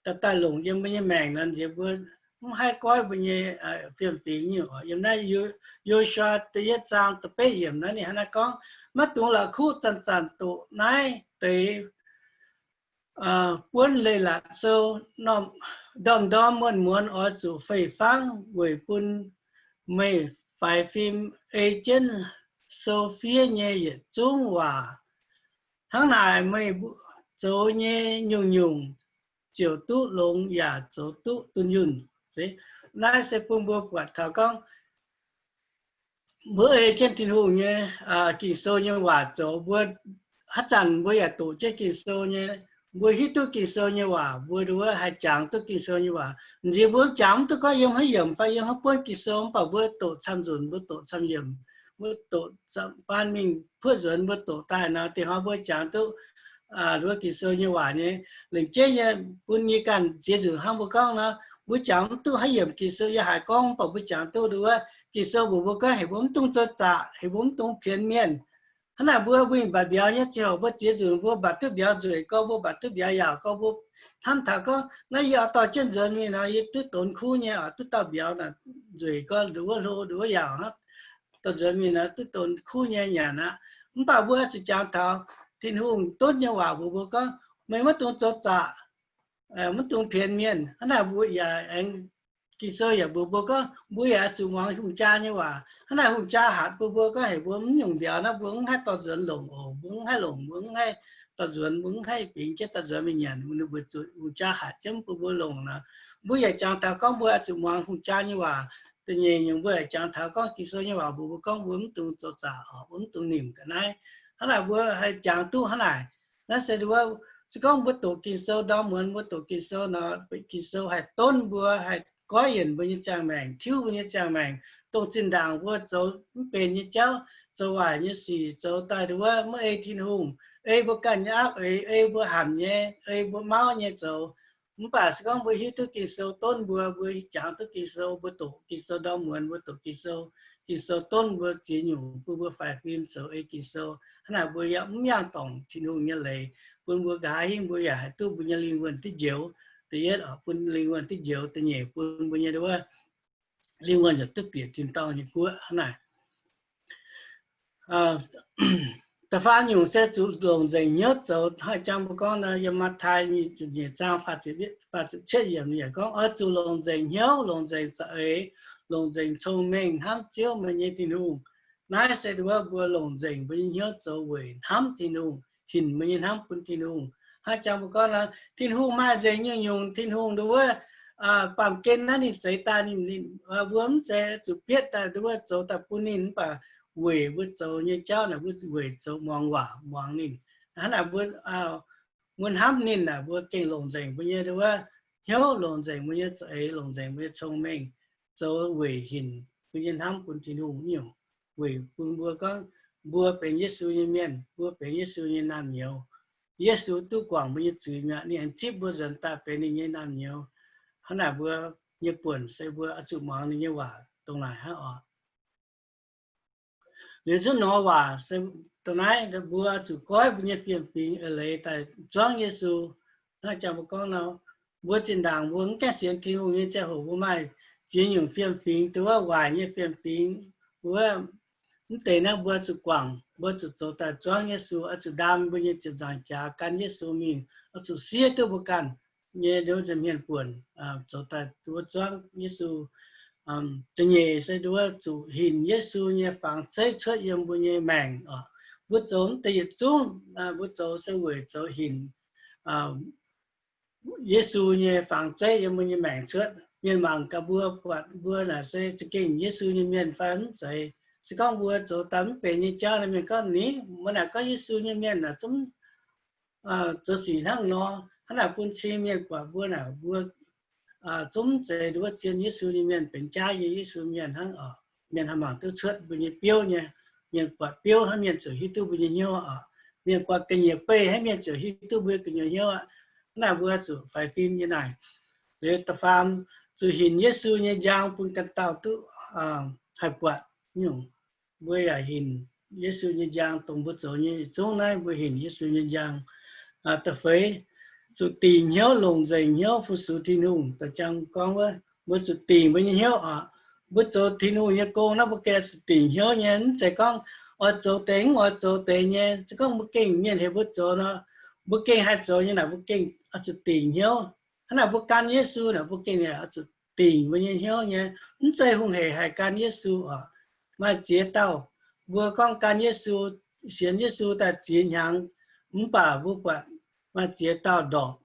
daaih daaih longc yiem mbuo nyei maengc nor, nziex mbuo mv haih goiv mbuo nyei fiem-fingx nyei oc. Yiem naaiv Yo^, Yo^su^waa da'yietv zaang da'betv yiemc naaiv ninh hnangv naaiv gorngv, Maiv dungx la'kuqv zanc-zanc doqc naaiv deix buonv leiz-latc sou, ndorm-ndorm muonz-muonz oix zuqc fei-fangv weic bun meih faix fim ei jienv sou fiev nyei yietc zungv waac. Hnangv naaic meih zoux nyei nyungc-nyungc ziouc duqv longx yaac zoux duqv dunh yunh. Naaiv se bun mbuo buatc taux gorngv mbuo ei jienv Tin-Hungh nyei Ging-Sou nyei waac zoux, mbuo haaix zanc mbuo yaac doqc jienv Ging-Sou nyei, mbuo hiuv duqv Ging-Sou nyei waac, mbuo nduov haih jangx duqv Ging-Sou nyei waac. Nziex mbuo mv jangx mv duqv gorngv yiem haaix yiemc fai yiem haaix buonv Ging-Sou, mv baac mbuo doqc camv nzunc, mbuo doqc camv yiemc, mbuo doqc faan mingh puoqv nzuonx mbuo doqc daaih nor, dih hnoi mbuo jangx duqv nduov Ging-Sou nyei waac nyei. Lengc jeiv nyei bun yie ganh ziex nzunc hnangv mbuo gorngv nor, mbuo jangx mv duqv haaix yiemc Ging-Sou yiem haaix gorngv, mv baac mbuo jangx duqv nduov Ging-Sou mbuox mbuo gorngv heuc mbuo mv dungx zoux zaqc, heuc mbuo mv dungx pienx mienh. Hnangv naaic mbuo mbuo mv baac mbiauz nyei ziangh hoc mbuo ziex nzunc mbuo mv baac duqv mbiauz nzueic gorx, mbuo mv baac duqv mbiauz yaauc gorx, mbuo hnamv taux gorngv naaiv yie oix dorh jienv nzuonx mingh nor, yie duqv donx kuv nyei oc, duqv dauh mbiauz naaic nzueic gorx, nduov hlo nduov yaauc hnangv, dorh nzuonx mingh nor duqv donx kuv nyei nyanc aqv. Mv baac mbuo zuqc jangx taux Tin-Hungh donv nyei waac mbuox mbuo gorngv, meih maiv dungx zoux zaqc, maiv dungx pienx mienh. Hnangv naaic mbuo yaac aengx Ging-Sou yaac mbuox mbuo gorngv mbuo yaac zuqc muangx hungh jaa nyei waac. Hnangv naaic hungh jaa hatc bun mbuo gorngv heuc mbuo mv nyungc mbiauz naaiv mbuo mv haih dorh nzuonx longc oc, mbuo mv haih longc, mbuo mv haih dorh nzuonx, mbuo mv haih bingx jienv dorh nzuonx mingh nyanc, ninh mbuo zuqc hungh jaa hatc jienv bun mbuo longc nor. Mbuo yaac jangx taux gorngv mbuo zuqc muangx hungh jaa nyei waac. Da'nyeic nyungc mbuo yaac jangx taux gorngv Ging-Sou nyei waac mbuox mbuo gorngv mbuo mv dungx zoux zaqc oc, mbuo mv dungx nimc ga'naaiv. Hnangv naaic mbuo haih jangx duqv hnangv naaic. Naaiv se wuov Se gorngv mbuo doqc Ging-Sou ndorm muonz, mbuo doqc Ging-Sou nor, Ging-Sou haih donv mbuo, haih goiv yienc mbuo nyei ziangh maengc, tiuv mbuo nyei ziangh maengc, dongh zinh ndaangc mbuo zoux mv benx nyei jauv, zoux waaic nyei sic, zoux daaih wuov maiv ei Tin-Hungh, ei mbuo ganh nyei auv eix, ei mbuo hanc nyei, ei mbuo mauv nyei zoux. Mv baac se gorngv mbuo hiuv duqv Ging-Sou donv mbuo, mbuo jangx duqv Ging-Sou, mbuo doqc Ging-Sou ndorm muonz, mbuo doqc Ging-Sou, Ging-Sou donv mbuo ziex nyungc bun mbuo faix fim zoux ei Ging-Sou. Hnangv naaic mbuo yaac mv yangh dorngc Tin-Hungh nyei leiz, bun mbuo nqa'haav hingv mbuo yaac haih duqv mbuo nyei lingh wuonh diqv njoux. Da'yietv, bun lingh wuonh diqv njoux. Da'nyeic, bun mbuo nyei wuov lingh wuonh yaac duqv bieqc tin-dorngh nyei guoqv. Hnangv naaic da'faam nyungc se zuqc longc nzengc hnyouv zoux. Hnangv jang mbuo gorngv nor, yiem Matv^taai nyeic zaang faah ziepc cietv yiemc yaac gorngv, oix zuqc longc nzengc hnyouv, longc nzengc za'eix, longc nzengc cong-mengh hnamv Ziouv, meih nyei Tin-Hungh. Naaiv se wuov mbuo longc nzengc mbuo nyei hnyouv zoux weic hnamv Tin-Hungh, hinc mbuo nyei hnamv bun Tin-Hungh. Hnangv jang mbuo gorngv nor, Tin-Hungh maaih nzengc nyungc-nyungc, Tin-Hungh wuov baamh gen naaiv ninh zeix daaih, ninh, ninh, mbuo mv zeiz zuqc bietv daaih wuov zoux daaih bun ninh, mv baac weic mbuo zoux nyei jauv naaic, mbuo weic zoux muangx waac, muangx ninh. Hnangv naaic mbuo, mbuo hnamv ninh naaic, mbuo gengh longc nzengc mbuo nyei wuov hnyouv, longc nzengc mbuo nyei za'eix, longc nzengc mbuo nyei cong-mengh, zoux weic hinc mbuo nyei hnamv bun Tin-Hungh nyungc, weic bun mbuo gorngv mbuo benx Yesu nyei mienh, mbuo benx Yesu nyei naamh nyouz. Yesu duqv guangc mbuo nyei zuiz mi'aqv. Ninh aengx zipv mbuo nzuonx daaih benx ninh nyei naamh nyouz. Hnangv naaic mbuo nyei buonc se mbuo oix zuqc muangx ninh nyei waac dongh naaic hnangv oc. Liuz zunv nor waac se dongh naaiv, mbuo zuqc goiv mbuo nyei fiem-fingx eix leiz daaih zuangv Yesu. Hnangv jang mbuo gorngv nor, mbuo zinh ndaangc mbuo mv gaengh sienx Tin-Hungh nyei ziangh hoc, mbuo maaih ziex nyungc fiem-fingx, dongh wuov waaic nyei fiem-fingx wuov, mv deix naaiv mbuo zuqc guangc, mbuo zuqc zoux daaih zuangv Yesu, oix zuqc ndaam mbuo nyei ziepc nzaangc jaax gan Yesu mingh, oix zuqc siev duqv mbuo ganh nyei hmien buonc, zoux daaih zuangv Yesu. Da'nyeic se nduov zuqc hinc Yesu nyei fangx zeiv cuotv yiem mbuo nyei maengc oc. Mbuo zoux mv deix yietc zungv, mbuo zoux se weic zoux hinc Yesu nyei fangx zeiv yiem mbuo nyei maengc cuotv. Mienh mangc gaax mbuo, buatc mbuo naaic se za'gengh Yesu nyei mienh fai mv zeiz. Se gorngv mbuo zoux daaih mv benx nyei jauv, mienh gorngv, Ni, mbuo naaic gorngv Yesu nyei mienh naaic zungv zoux sic hnangv nor. Hnangv naaic bun cing mienh buatc mbuo naaic, mbuo zungv mv zeiz nduov zien Yesu nyei mienh, benx jaav nyei Yesu mienh hnangv oc. Mienh haih mangc duqv cuotv mbuo nyei biouv nyei. Mienh buatc biouv hnangv, mienh ziouc hiuv duqv mbuo nyei hnyouv oc. Mienh buatc ga'nyiec beih hnangv, mienh ziouc hiuv duqv mbuo gu'nyuoz hnyouv aqv. Hnangv naaic mbuo zuqc faix fim nyei naaic. Liuz da'faam, zuqc hinc Yesu nyei njang bun ganh dauh duqv haih buatc nyungc. Mbuo yaac hinc Yesu nyei njang, dongh mbuo zoux nyei yietc zungv naaiv mbuo hinc Yesu nyei njang. Da'feix, zuqc dingc hnyouv, longc nzengc hnyouv fu-sux Tin-Hungh. Da'jang gorngv wuov, mbuo zuqc dingc mbuo nyei hnyouv oc. Mbuo zoux Tin-Hungh nyei gong naaiv, mbuo gengh zuqc dingc hnyouv nyei. Mv zeiz gorngv oix zoux deix, mv oix zoux deix nyei. Se gorngv mbuo gengh mienh heuc mbuo zoux nor, mbuo gengh haih zoux nyei naaic, mbuo gengh oix zuqc dingc hnyouv. Hnangv naaic mbuo gan Yesu naaic, mbuo gengh oix zuqc dingc mbuo nyei hnyouv nyei. Mv zeiz hungh hec haih gan Yesu oc. Maaih ziex dauh, mbuo gorngv gan Yesu, sienx Yesu daaih ziex hnyangx, mv baac mbuo buatc maaih ziex dauh ndorpc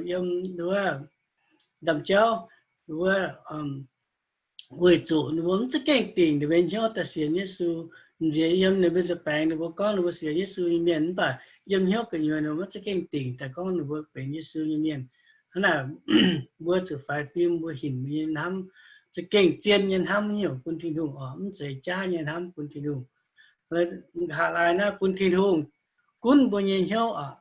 yiem wuov ndaamv-jauv wuov, weic zuqc ninh mbuo mv za'gengh dingc ninh mbuo nyei hnyouv daaih sienx Yesu. Nziex yiem ninh mbuo nza-baengx ninh mbuo gorngv ninh mbuo sienx Yesu nyei mienh, mv baac yiem hnyouv gu'nyuoz ninh mbuo mv za'gengh dingc daaih gorngv ninh mbuo benx Yesu nyei mienh. Hnangv naaic, mbuo zuqc faix fim, mbuo hinc mbuo nyei hnamv, za'gengh zien nyei hnamv nyungc bun Tin-Hungh oc, mv zeiz jaav nyei hnamv bun Tin-Hungh. Hlaax lai naaiv bun Tin-Hungh gunv mbuo nyei hnyouv oc.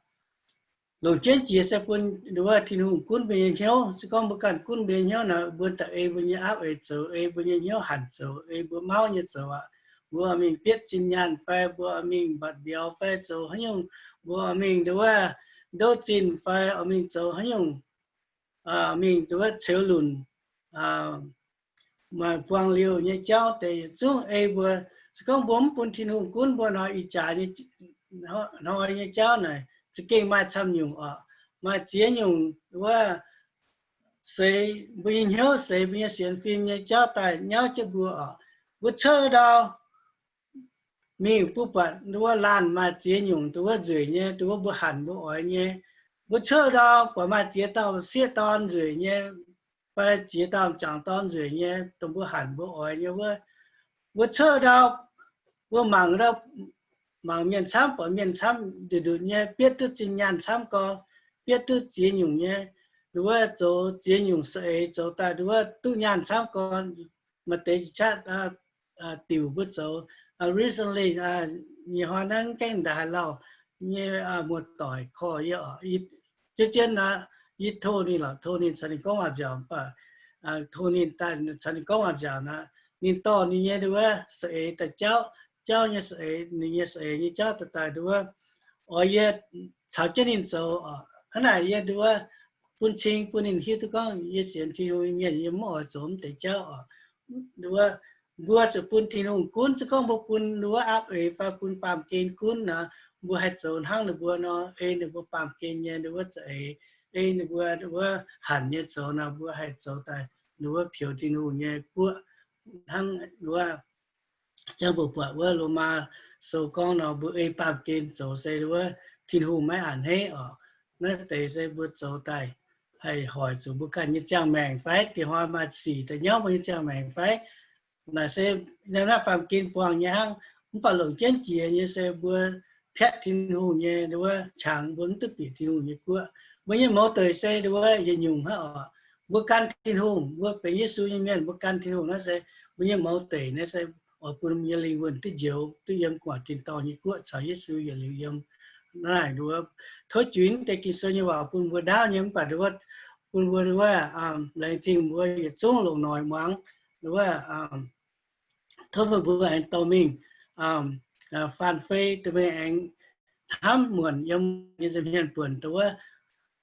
Longc jienv jiex se bun nduov Tin-Hungh gunv mbuo nyei hnyouv. Se gorngv mbuo ganh gunv mbuo nyei hnyouv naaic, mbuo daaih ei mbuo nyei auv eix zoux, ei mbuo nyei hnyouv hanc zoux, ei mbuo mauv nyei zoux aqv. Mbuo oix mingh bietv zinh nyaanh fai mbuo oix mingh mbatc mbiauz fai zoux haaix nyungc, mbuo oix mingh nduov ndouv zinh fai oix mingh zoux haaix nyungc, mingh nduov ceux lunc, maaih buangh liouh nyei jauv deix yietc zungv ei mbuo. Se gorngv mbuo mv bun Tin-Hungh gunv mbuo nor, ih jaax nyei hnoi nyei jauv naaic za'gengh maaih camv nyungc oc. Maaih ziex nyungc wuov seix mbuo nyei hnyouv, seix mbuo nyei sienx fim nyei jauv daaih nyauv jienv mbuo oc. Mbuo cuotv ndau mingh mbuo buatc nduov laanh maaih ziex nyungc nduov nzueic nyei, nduov mbuo hanc mbuo oix nyei. Mbuo cuotv ndau buatc maaih ziex dauh sieqv dorn nzueic nyei, fai ziex dauh m'jangc dorn nzueic nyei, dongh mbuo hanc mbuo oix nyei wuov. Mbuo cuotv ndau, mbuo mangc ndau mangc mienh camv, buatc mienh camv, nduqc nduqc nyei, bietv duqv zinh nyaanh camv gorx, bietv duqv ziex nyungc nyei, nduov zoux ziex nyungc saeng-eix zoux daaih nduov duqv nyaanh camv gorx, maaih deix qaqv diuc mbuo zoux. Recently, nyei hnoi naaiv gaengh ndaix haaix lauh nyei muoz-doic korv yie oc, zien zien aqv, yie tov ninh lorqc, tov ninh caux ninh gorngv waac nziaauc, mv baac tov ninh daaih caux ninh gorngv waac nziaauc naaic, ninh dorh ninh nyei nduov saeng-eix daaih jauv, jauv nyei saeng-eix, ninh nyei saeng-eix nyei jauv daaih daaih nduov, oix yie caux jienv ninh zoux oc. Hnangv naaic yie nduov bun cing bun ninh hiuv duqv gorngv yie sienx Tin-Hungh nyei mienh yie mv oix zoux mv deix jauv oc. Nduov mbuo zuqc bun Tin-Hungh gunv. Se gorngv mbuo bun nduov aapv eix fai bun baamh gen gunv nor, mbuo haih zoux hnangv ninh mbuo nor, ei ninh mbuo baamh gen nyei nduov za'eix, ei ninh mbuo nduov hanc nyei zoux nor, mbuo haih zoux daaih nduov peux Tin-Hungh nyei guoqv. Hnangv nduov jangx mbuo buatc wuov Lomaa Sou gorngv nor, mbuo ei baamh gen zoux se nduov Tin-Hungh maiv a'hneiv oc. Naaiv deix se mbuo zoux daaih haih hoic zuqc mbuo ganh nyei ziangh maengc fai diex hnoi maaih sic daaih nyauv mbuo nyei ziangh maengc fai. Naaic se naaiv baamh gen buangh nyei hnangv. Mv baac longc jienv jiex nyei se mbuo piatv Tin-Hungh nyei nduov qangx, mbuo mv duqv bieqc Tin-Hungh nyei guoqv. Mbuo nyei mouz deic se nduov yietc nyungc hnangv oc. Mbuo gan Tin-Hungh, mbuo benx Yesu nyei mienh, mbuo gan Tin-Hungh naaiv se mbuo nyei mouz deic naaiv se oix bun mbuo nyei lingh wuonh duqv njoux, duqv yiem gu'nguaaic tin-dorngh nyei guoqv caux Yesu yietc liuz yiem. Naaiv nduov tov juix deix Ging-Sou nyei waac bun mbuo ndaauv nyei, mv baac nduov bun mbuo nduov laengz zingh mbuo yietc zungv longc noic muangx nduov. Tov meih mbuo aengx dorh mingh faan fei, duqv meih aengx hnamv muonc yiem nyei nza'hmien buonc nduov,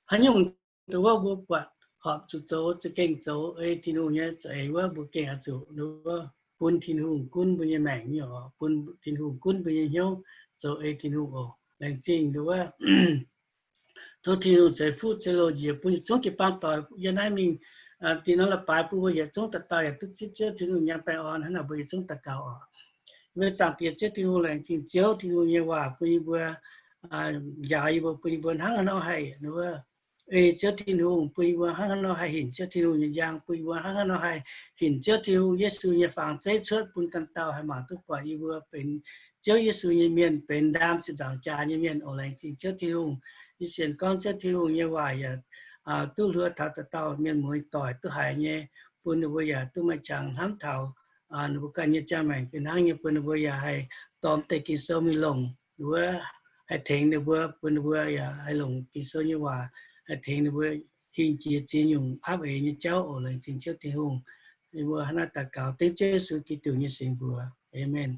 haaix nyungc nduov mbuo buatc horpc zuqc zoux, za'gengh zoux ei Tin-Hungh nyei za'eix wuov, mbuo gengh oix zuqc nduov bun Tin-Hungh gunv mbuo nyei maengc nyei oc, bun Tin-Hungh gunv mbuo nyei hnyouv zoux ei Tin-Hungh oc. Laengz zingh nduov. Tov Tin-Hungh ceix fuqv ceix loz njiec bun yietc zungv jiu-baang doic yiem naaiv mingh. Dinh norm leiz-baaix bun mbuo yietc zungv dauh dauh yaac duqv zipv Ziouv Tin-Hungh nyei baengh orn. Hnangv naaic mbuo yietc zungv daux gaux oc. Mbuo Zaangc Diex Ziouv Tin-Hungh, laengz zingh Ziouv Tin-Hungh nyei waac bun yie mbuo, njaaux yie mbuo, bun yie mbuo hnangv haaix nor haih nduov ei Ziouv Tin-Hungh, bun yie mbuo hnangv haaix nor haih hinc Ziouv Tin-Hungh nyei njang, bun yie mbuo hnangv haaix nor haih hinc Ziouv Tin-Hungh Yesu nyei fangx zeiv cuotv bun ganh dauh haih mangc duqv buatc yie mbuo benx Ziouv Yesu nyei mienh, benx ndaam ziepc nzaangc jaax nyei mienh oc. Laengz zingh Ziouv Tin-Hungh. Yie sienx gorngv Ziouv Tin-Hungh nyei waac yaac duqv hluo taux dauh dauh mienh mueiz doic duqv haiz nyei, bun ninh mbuo yaac duqv maaih qangx hnamv taux ninh mbuo ganh nyei ziangh maengc fih hnangv nyei, bun ninh mbuo yaac haih dorh deix Ging-Sou mingh longc, ninh mbuo haih tengx ninh mbuo, bun ninh mbuo yaac haih longc Ging-Sou nyei waac haih tengx ninh mbuo hingh jiex ziex nyungc aapv eix nyei jauv oc. Laengz zingh Ziouv Tin-Hungh. Yie mbuo hnangv naaiv daux gaux dengv Ziouv Yesu Giduc nyei singx mbuox. Aamen.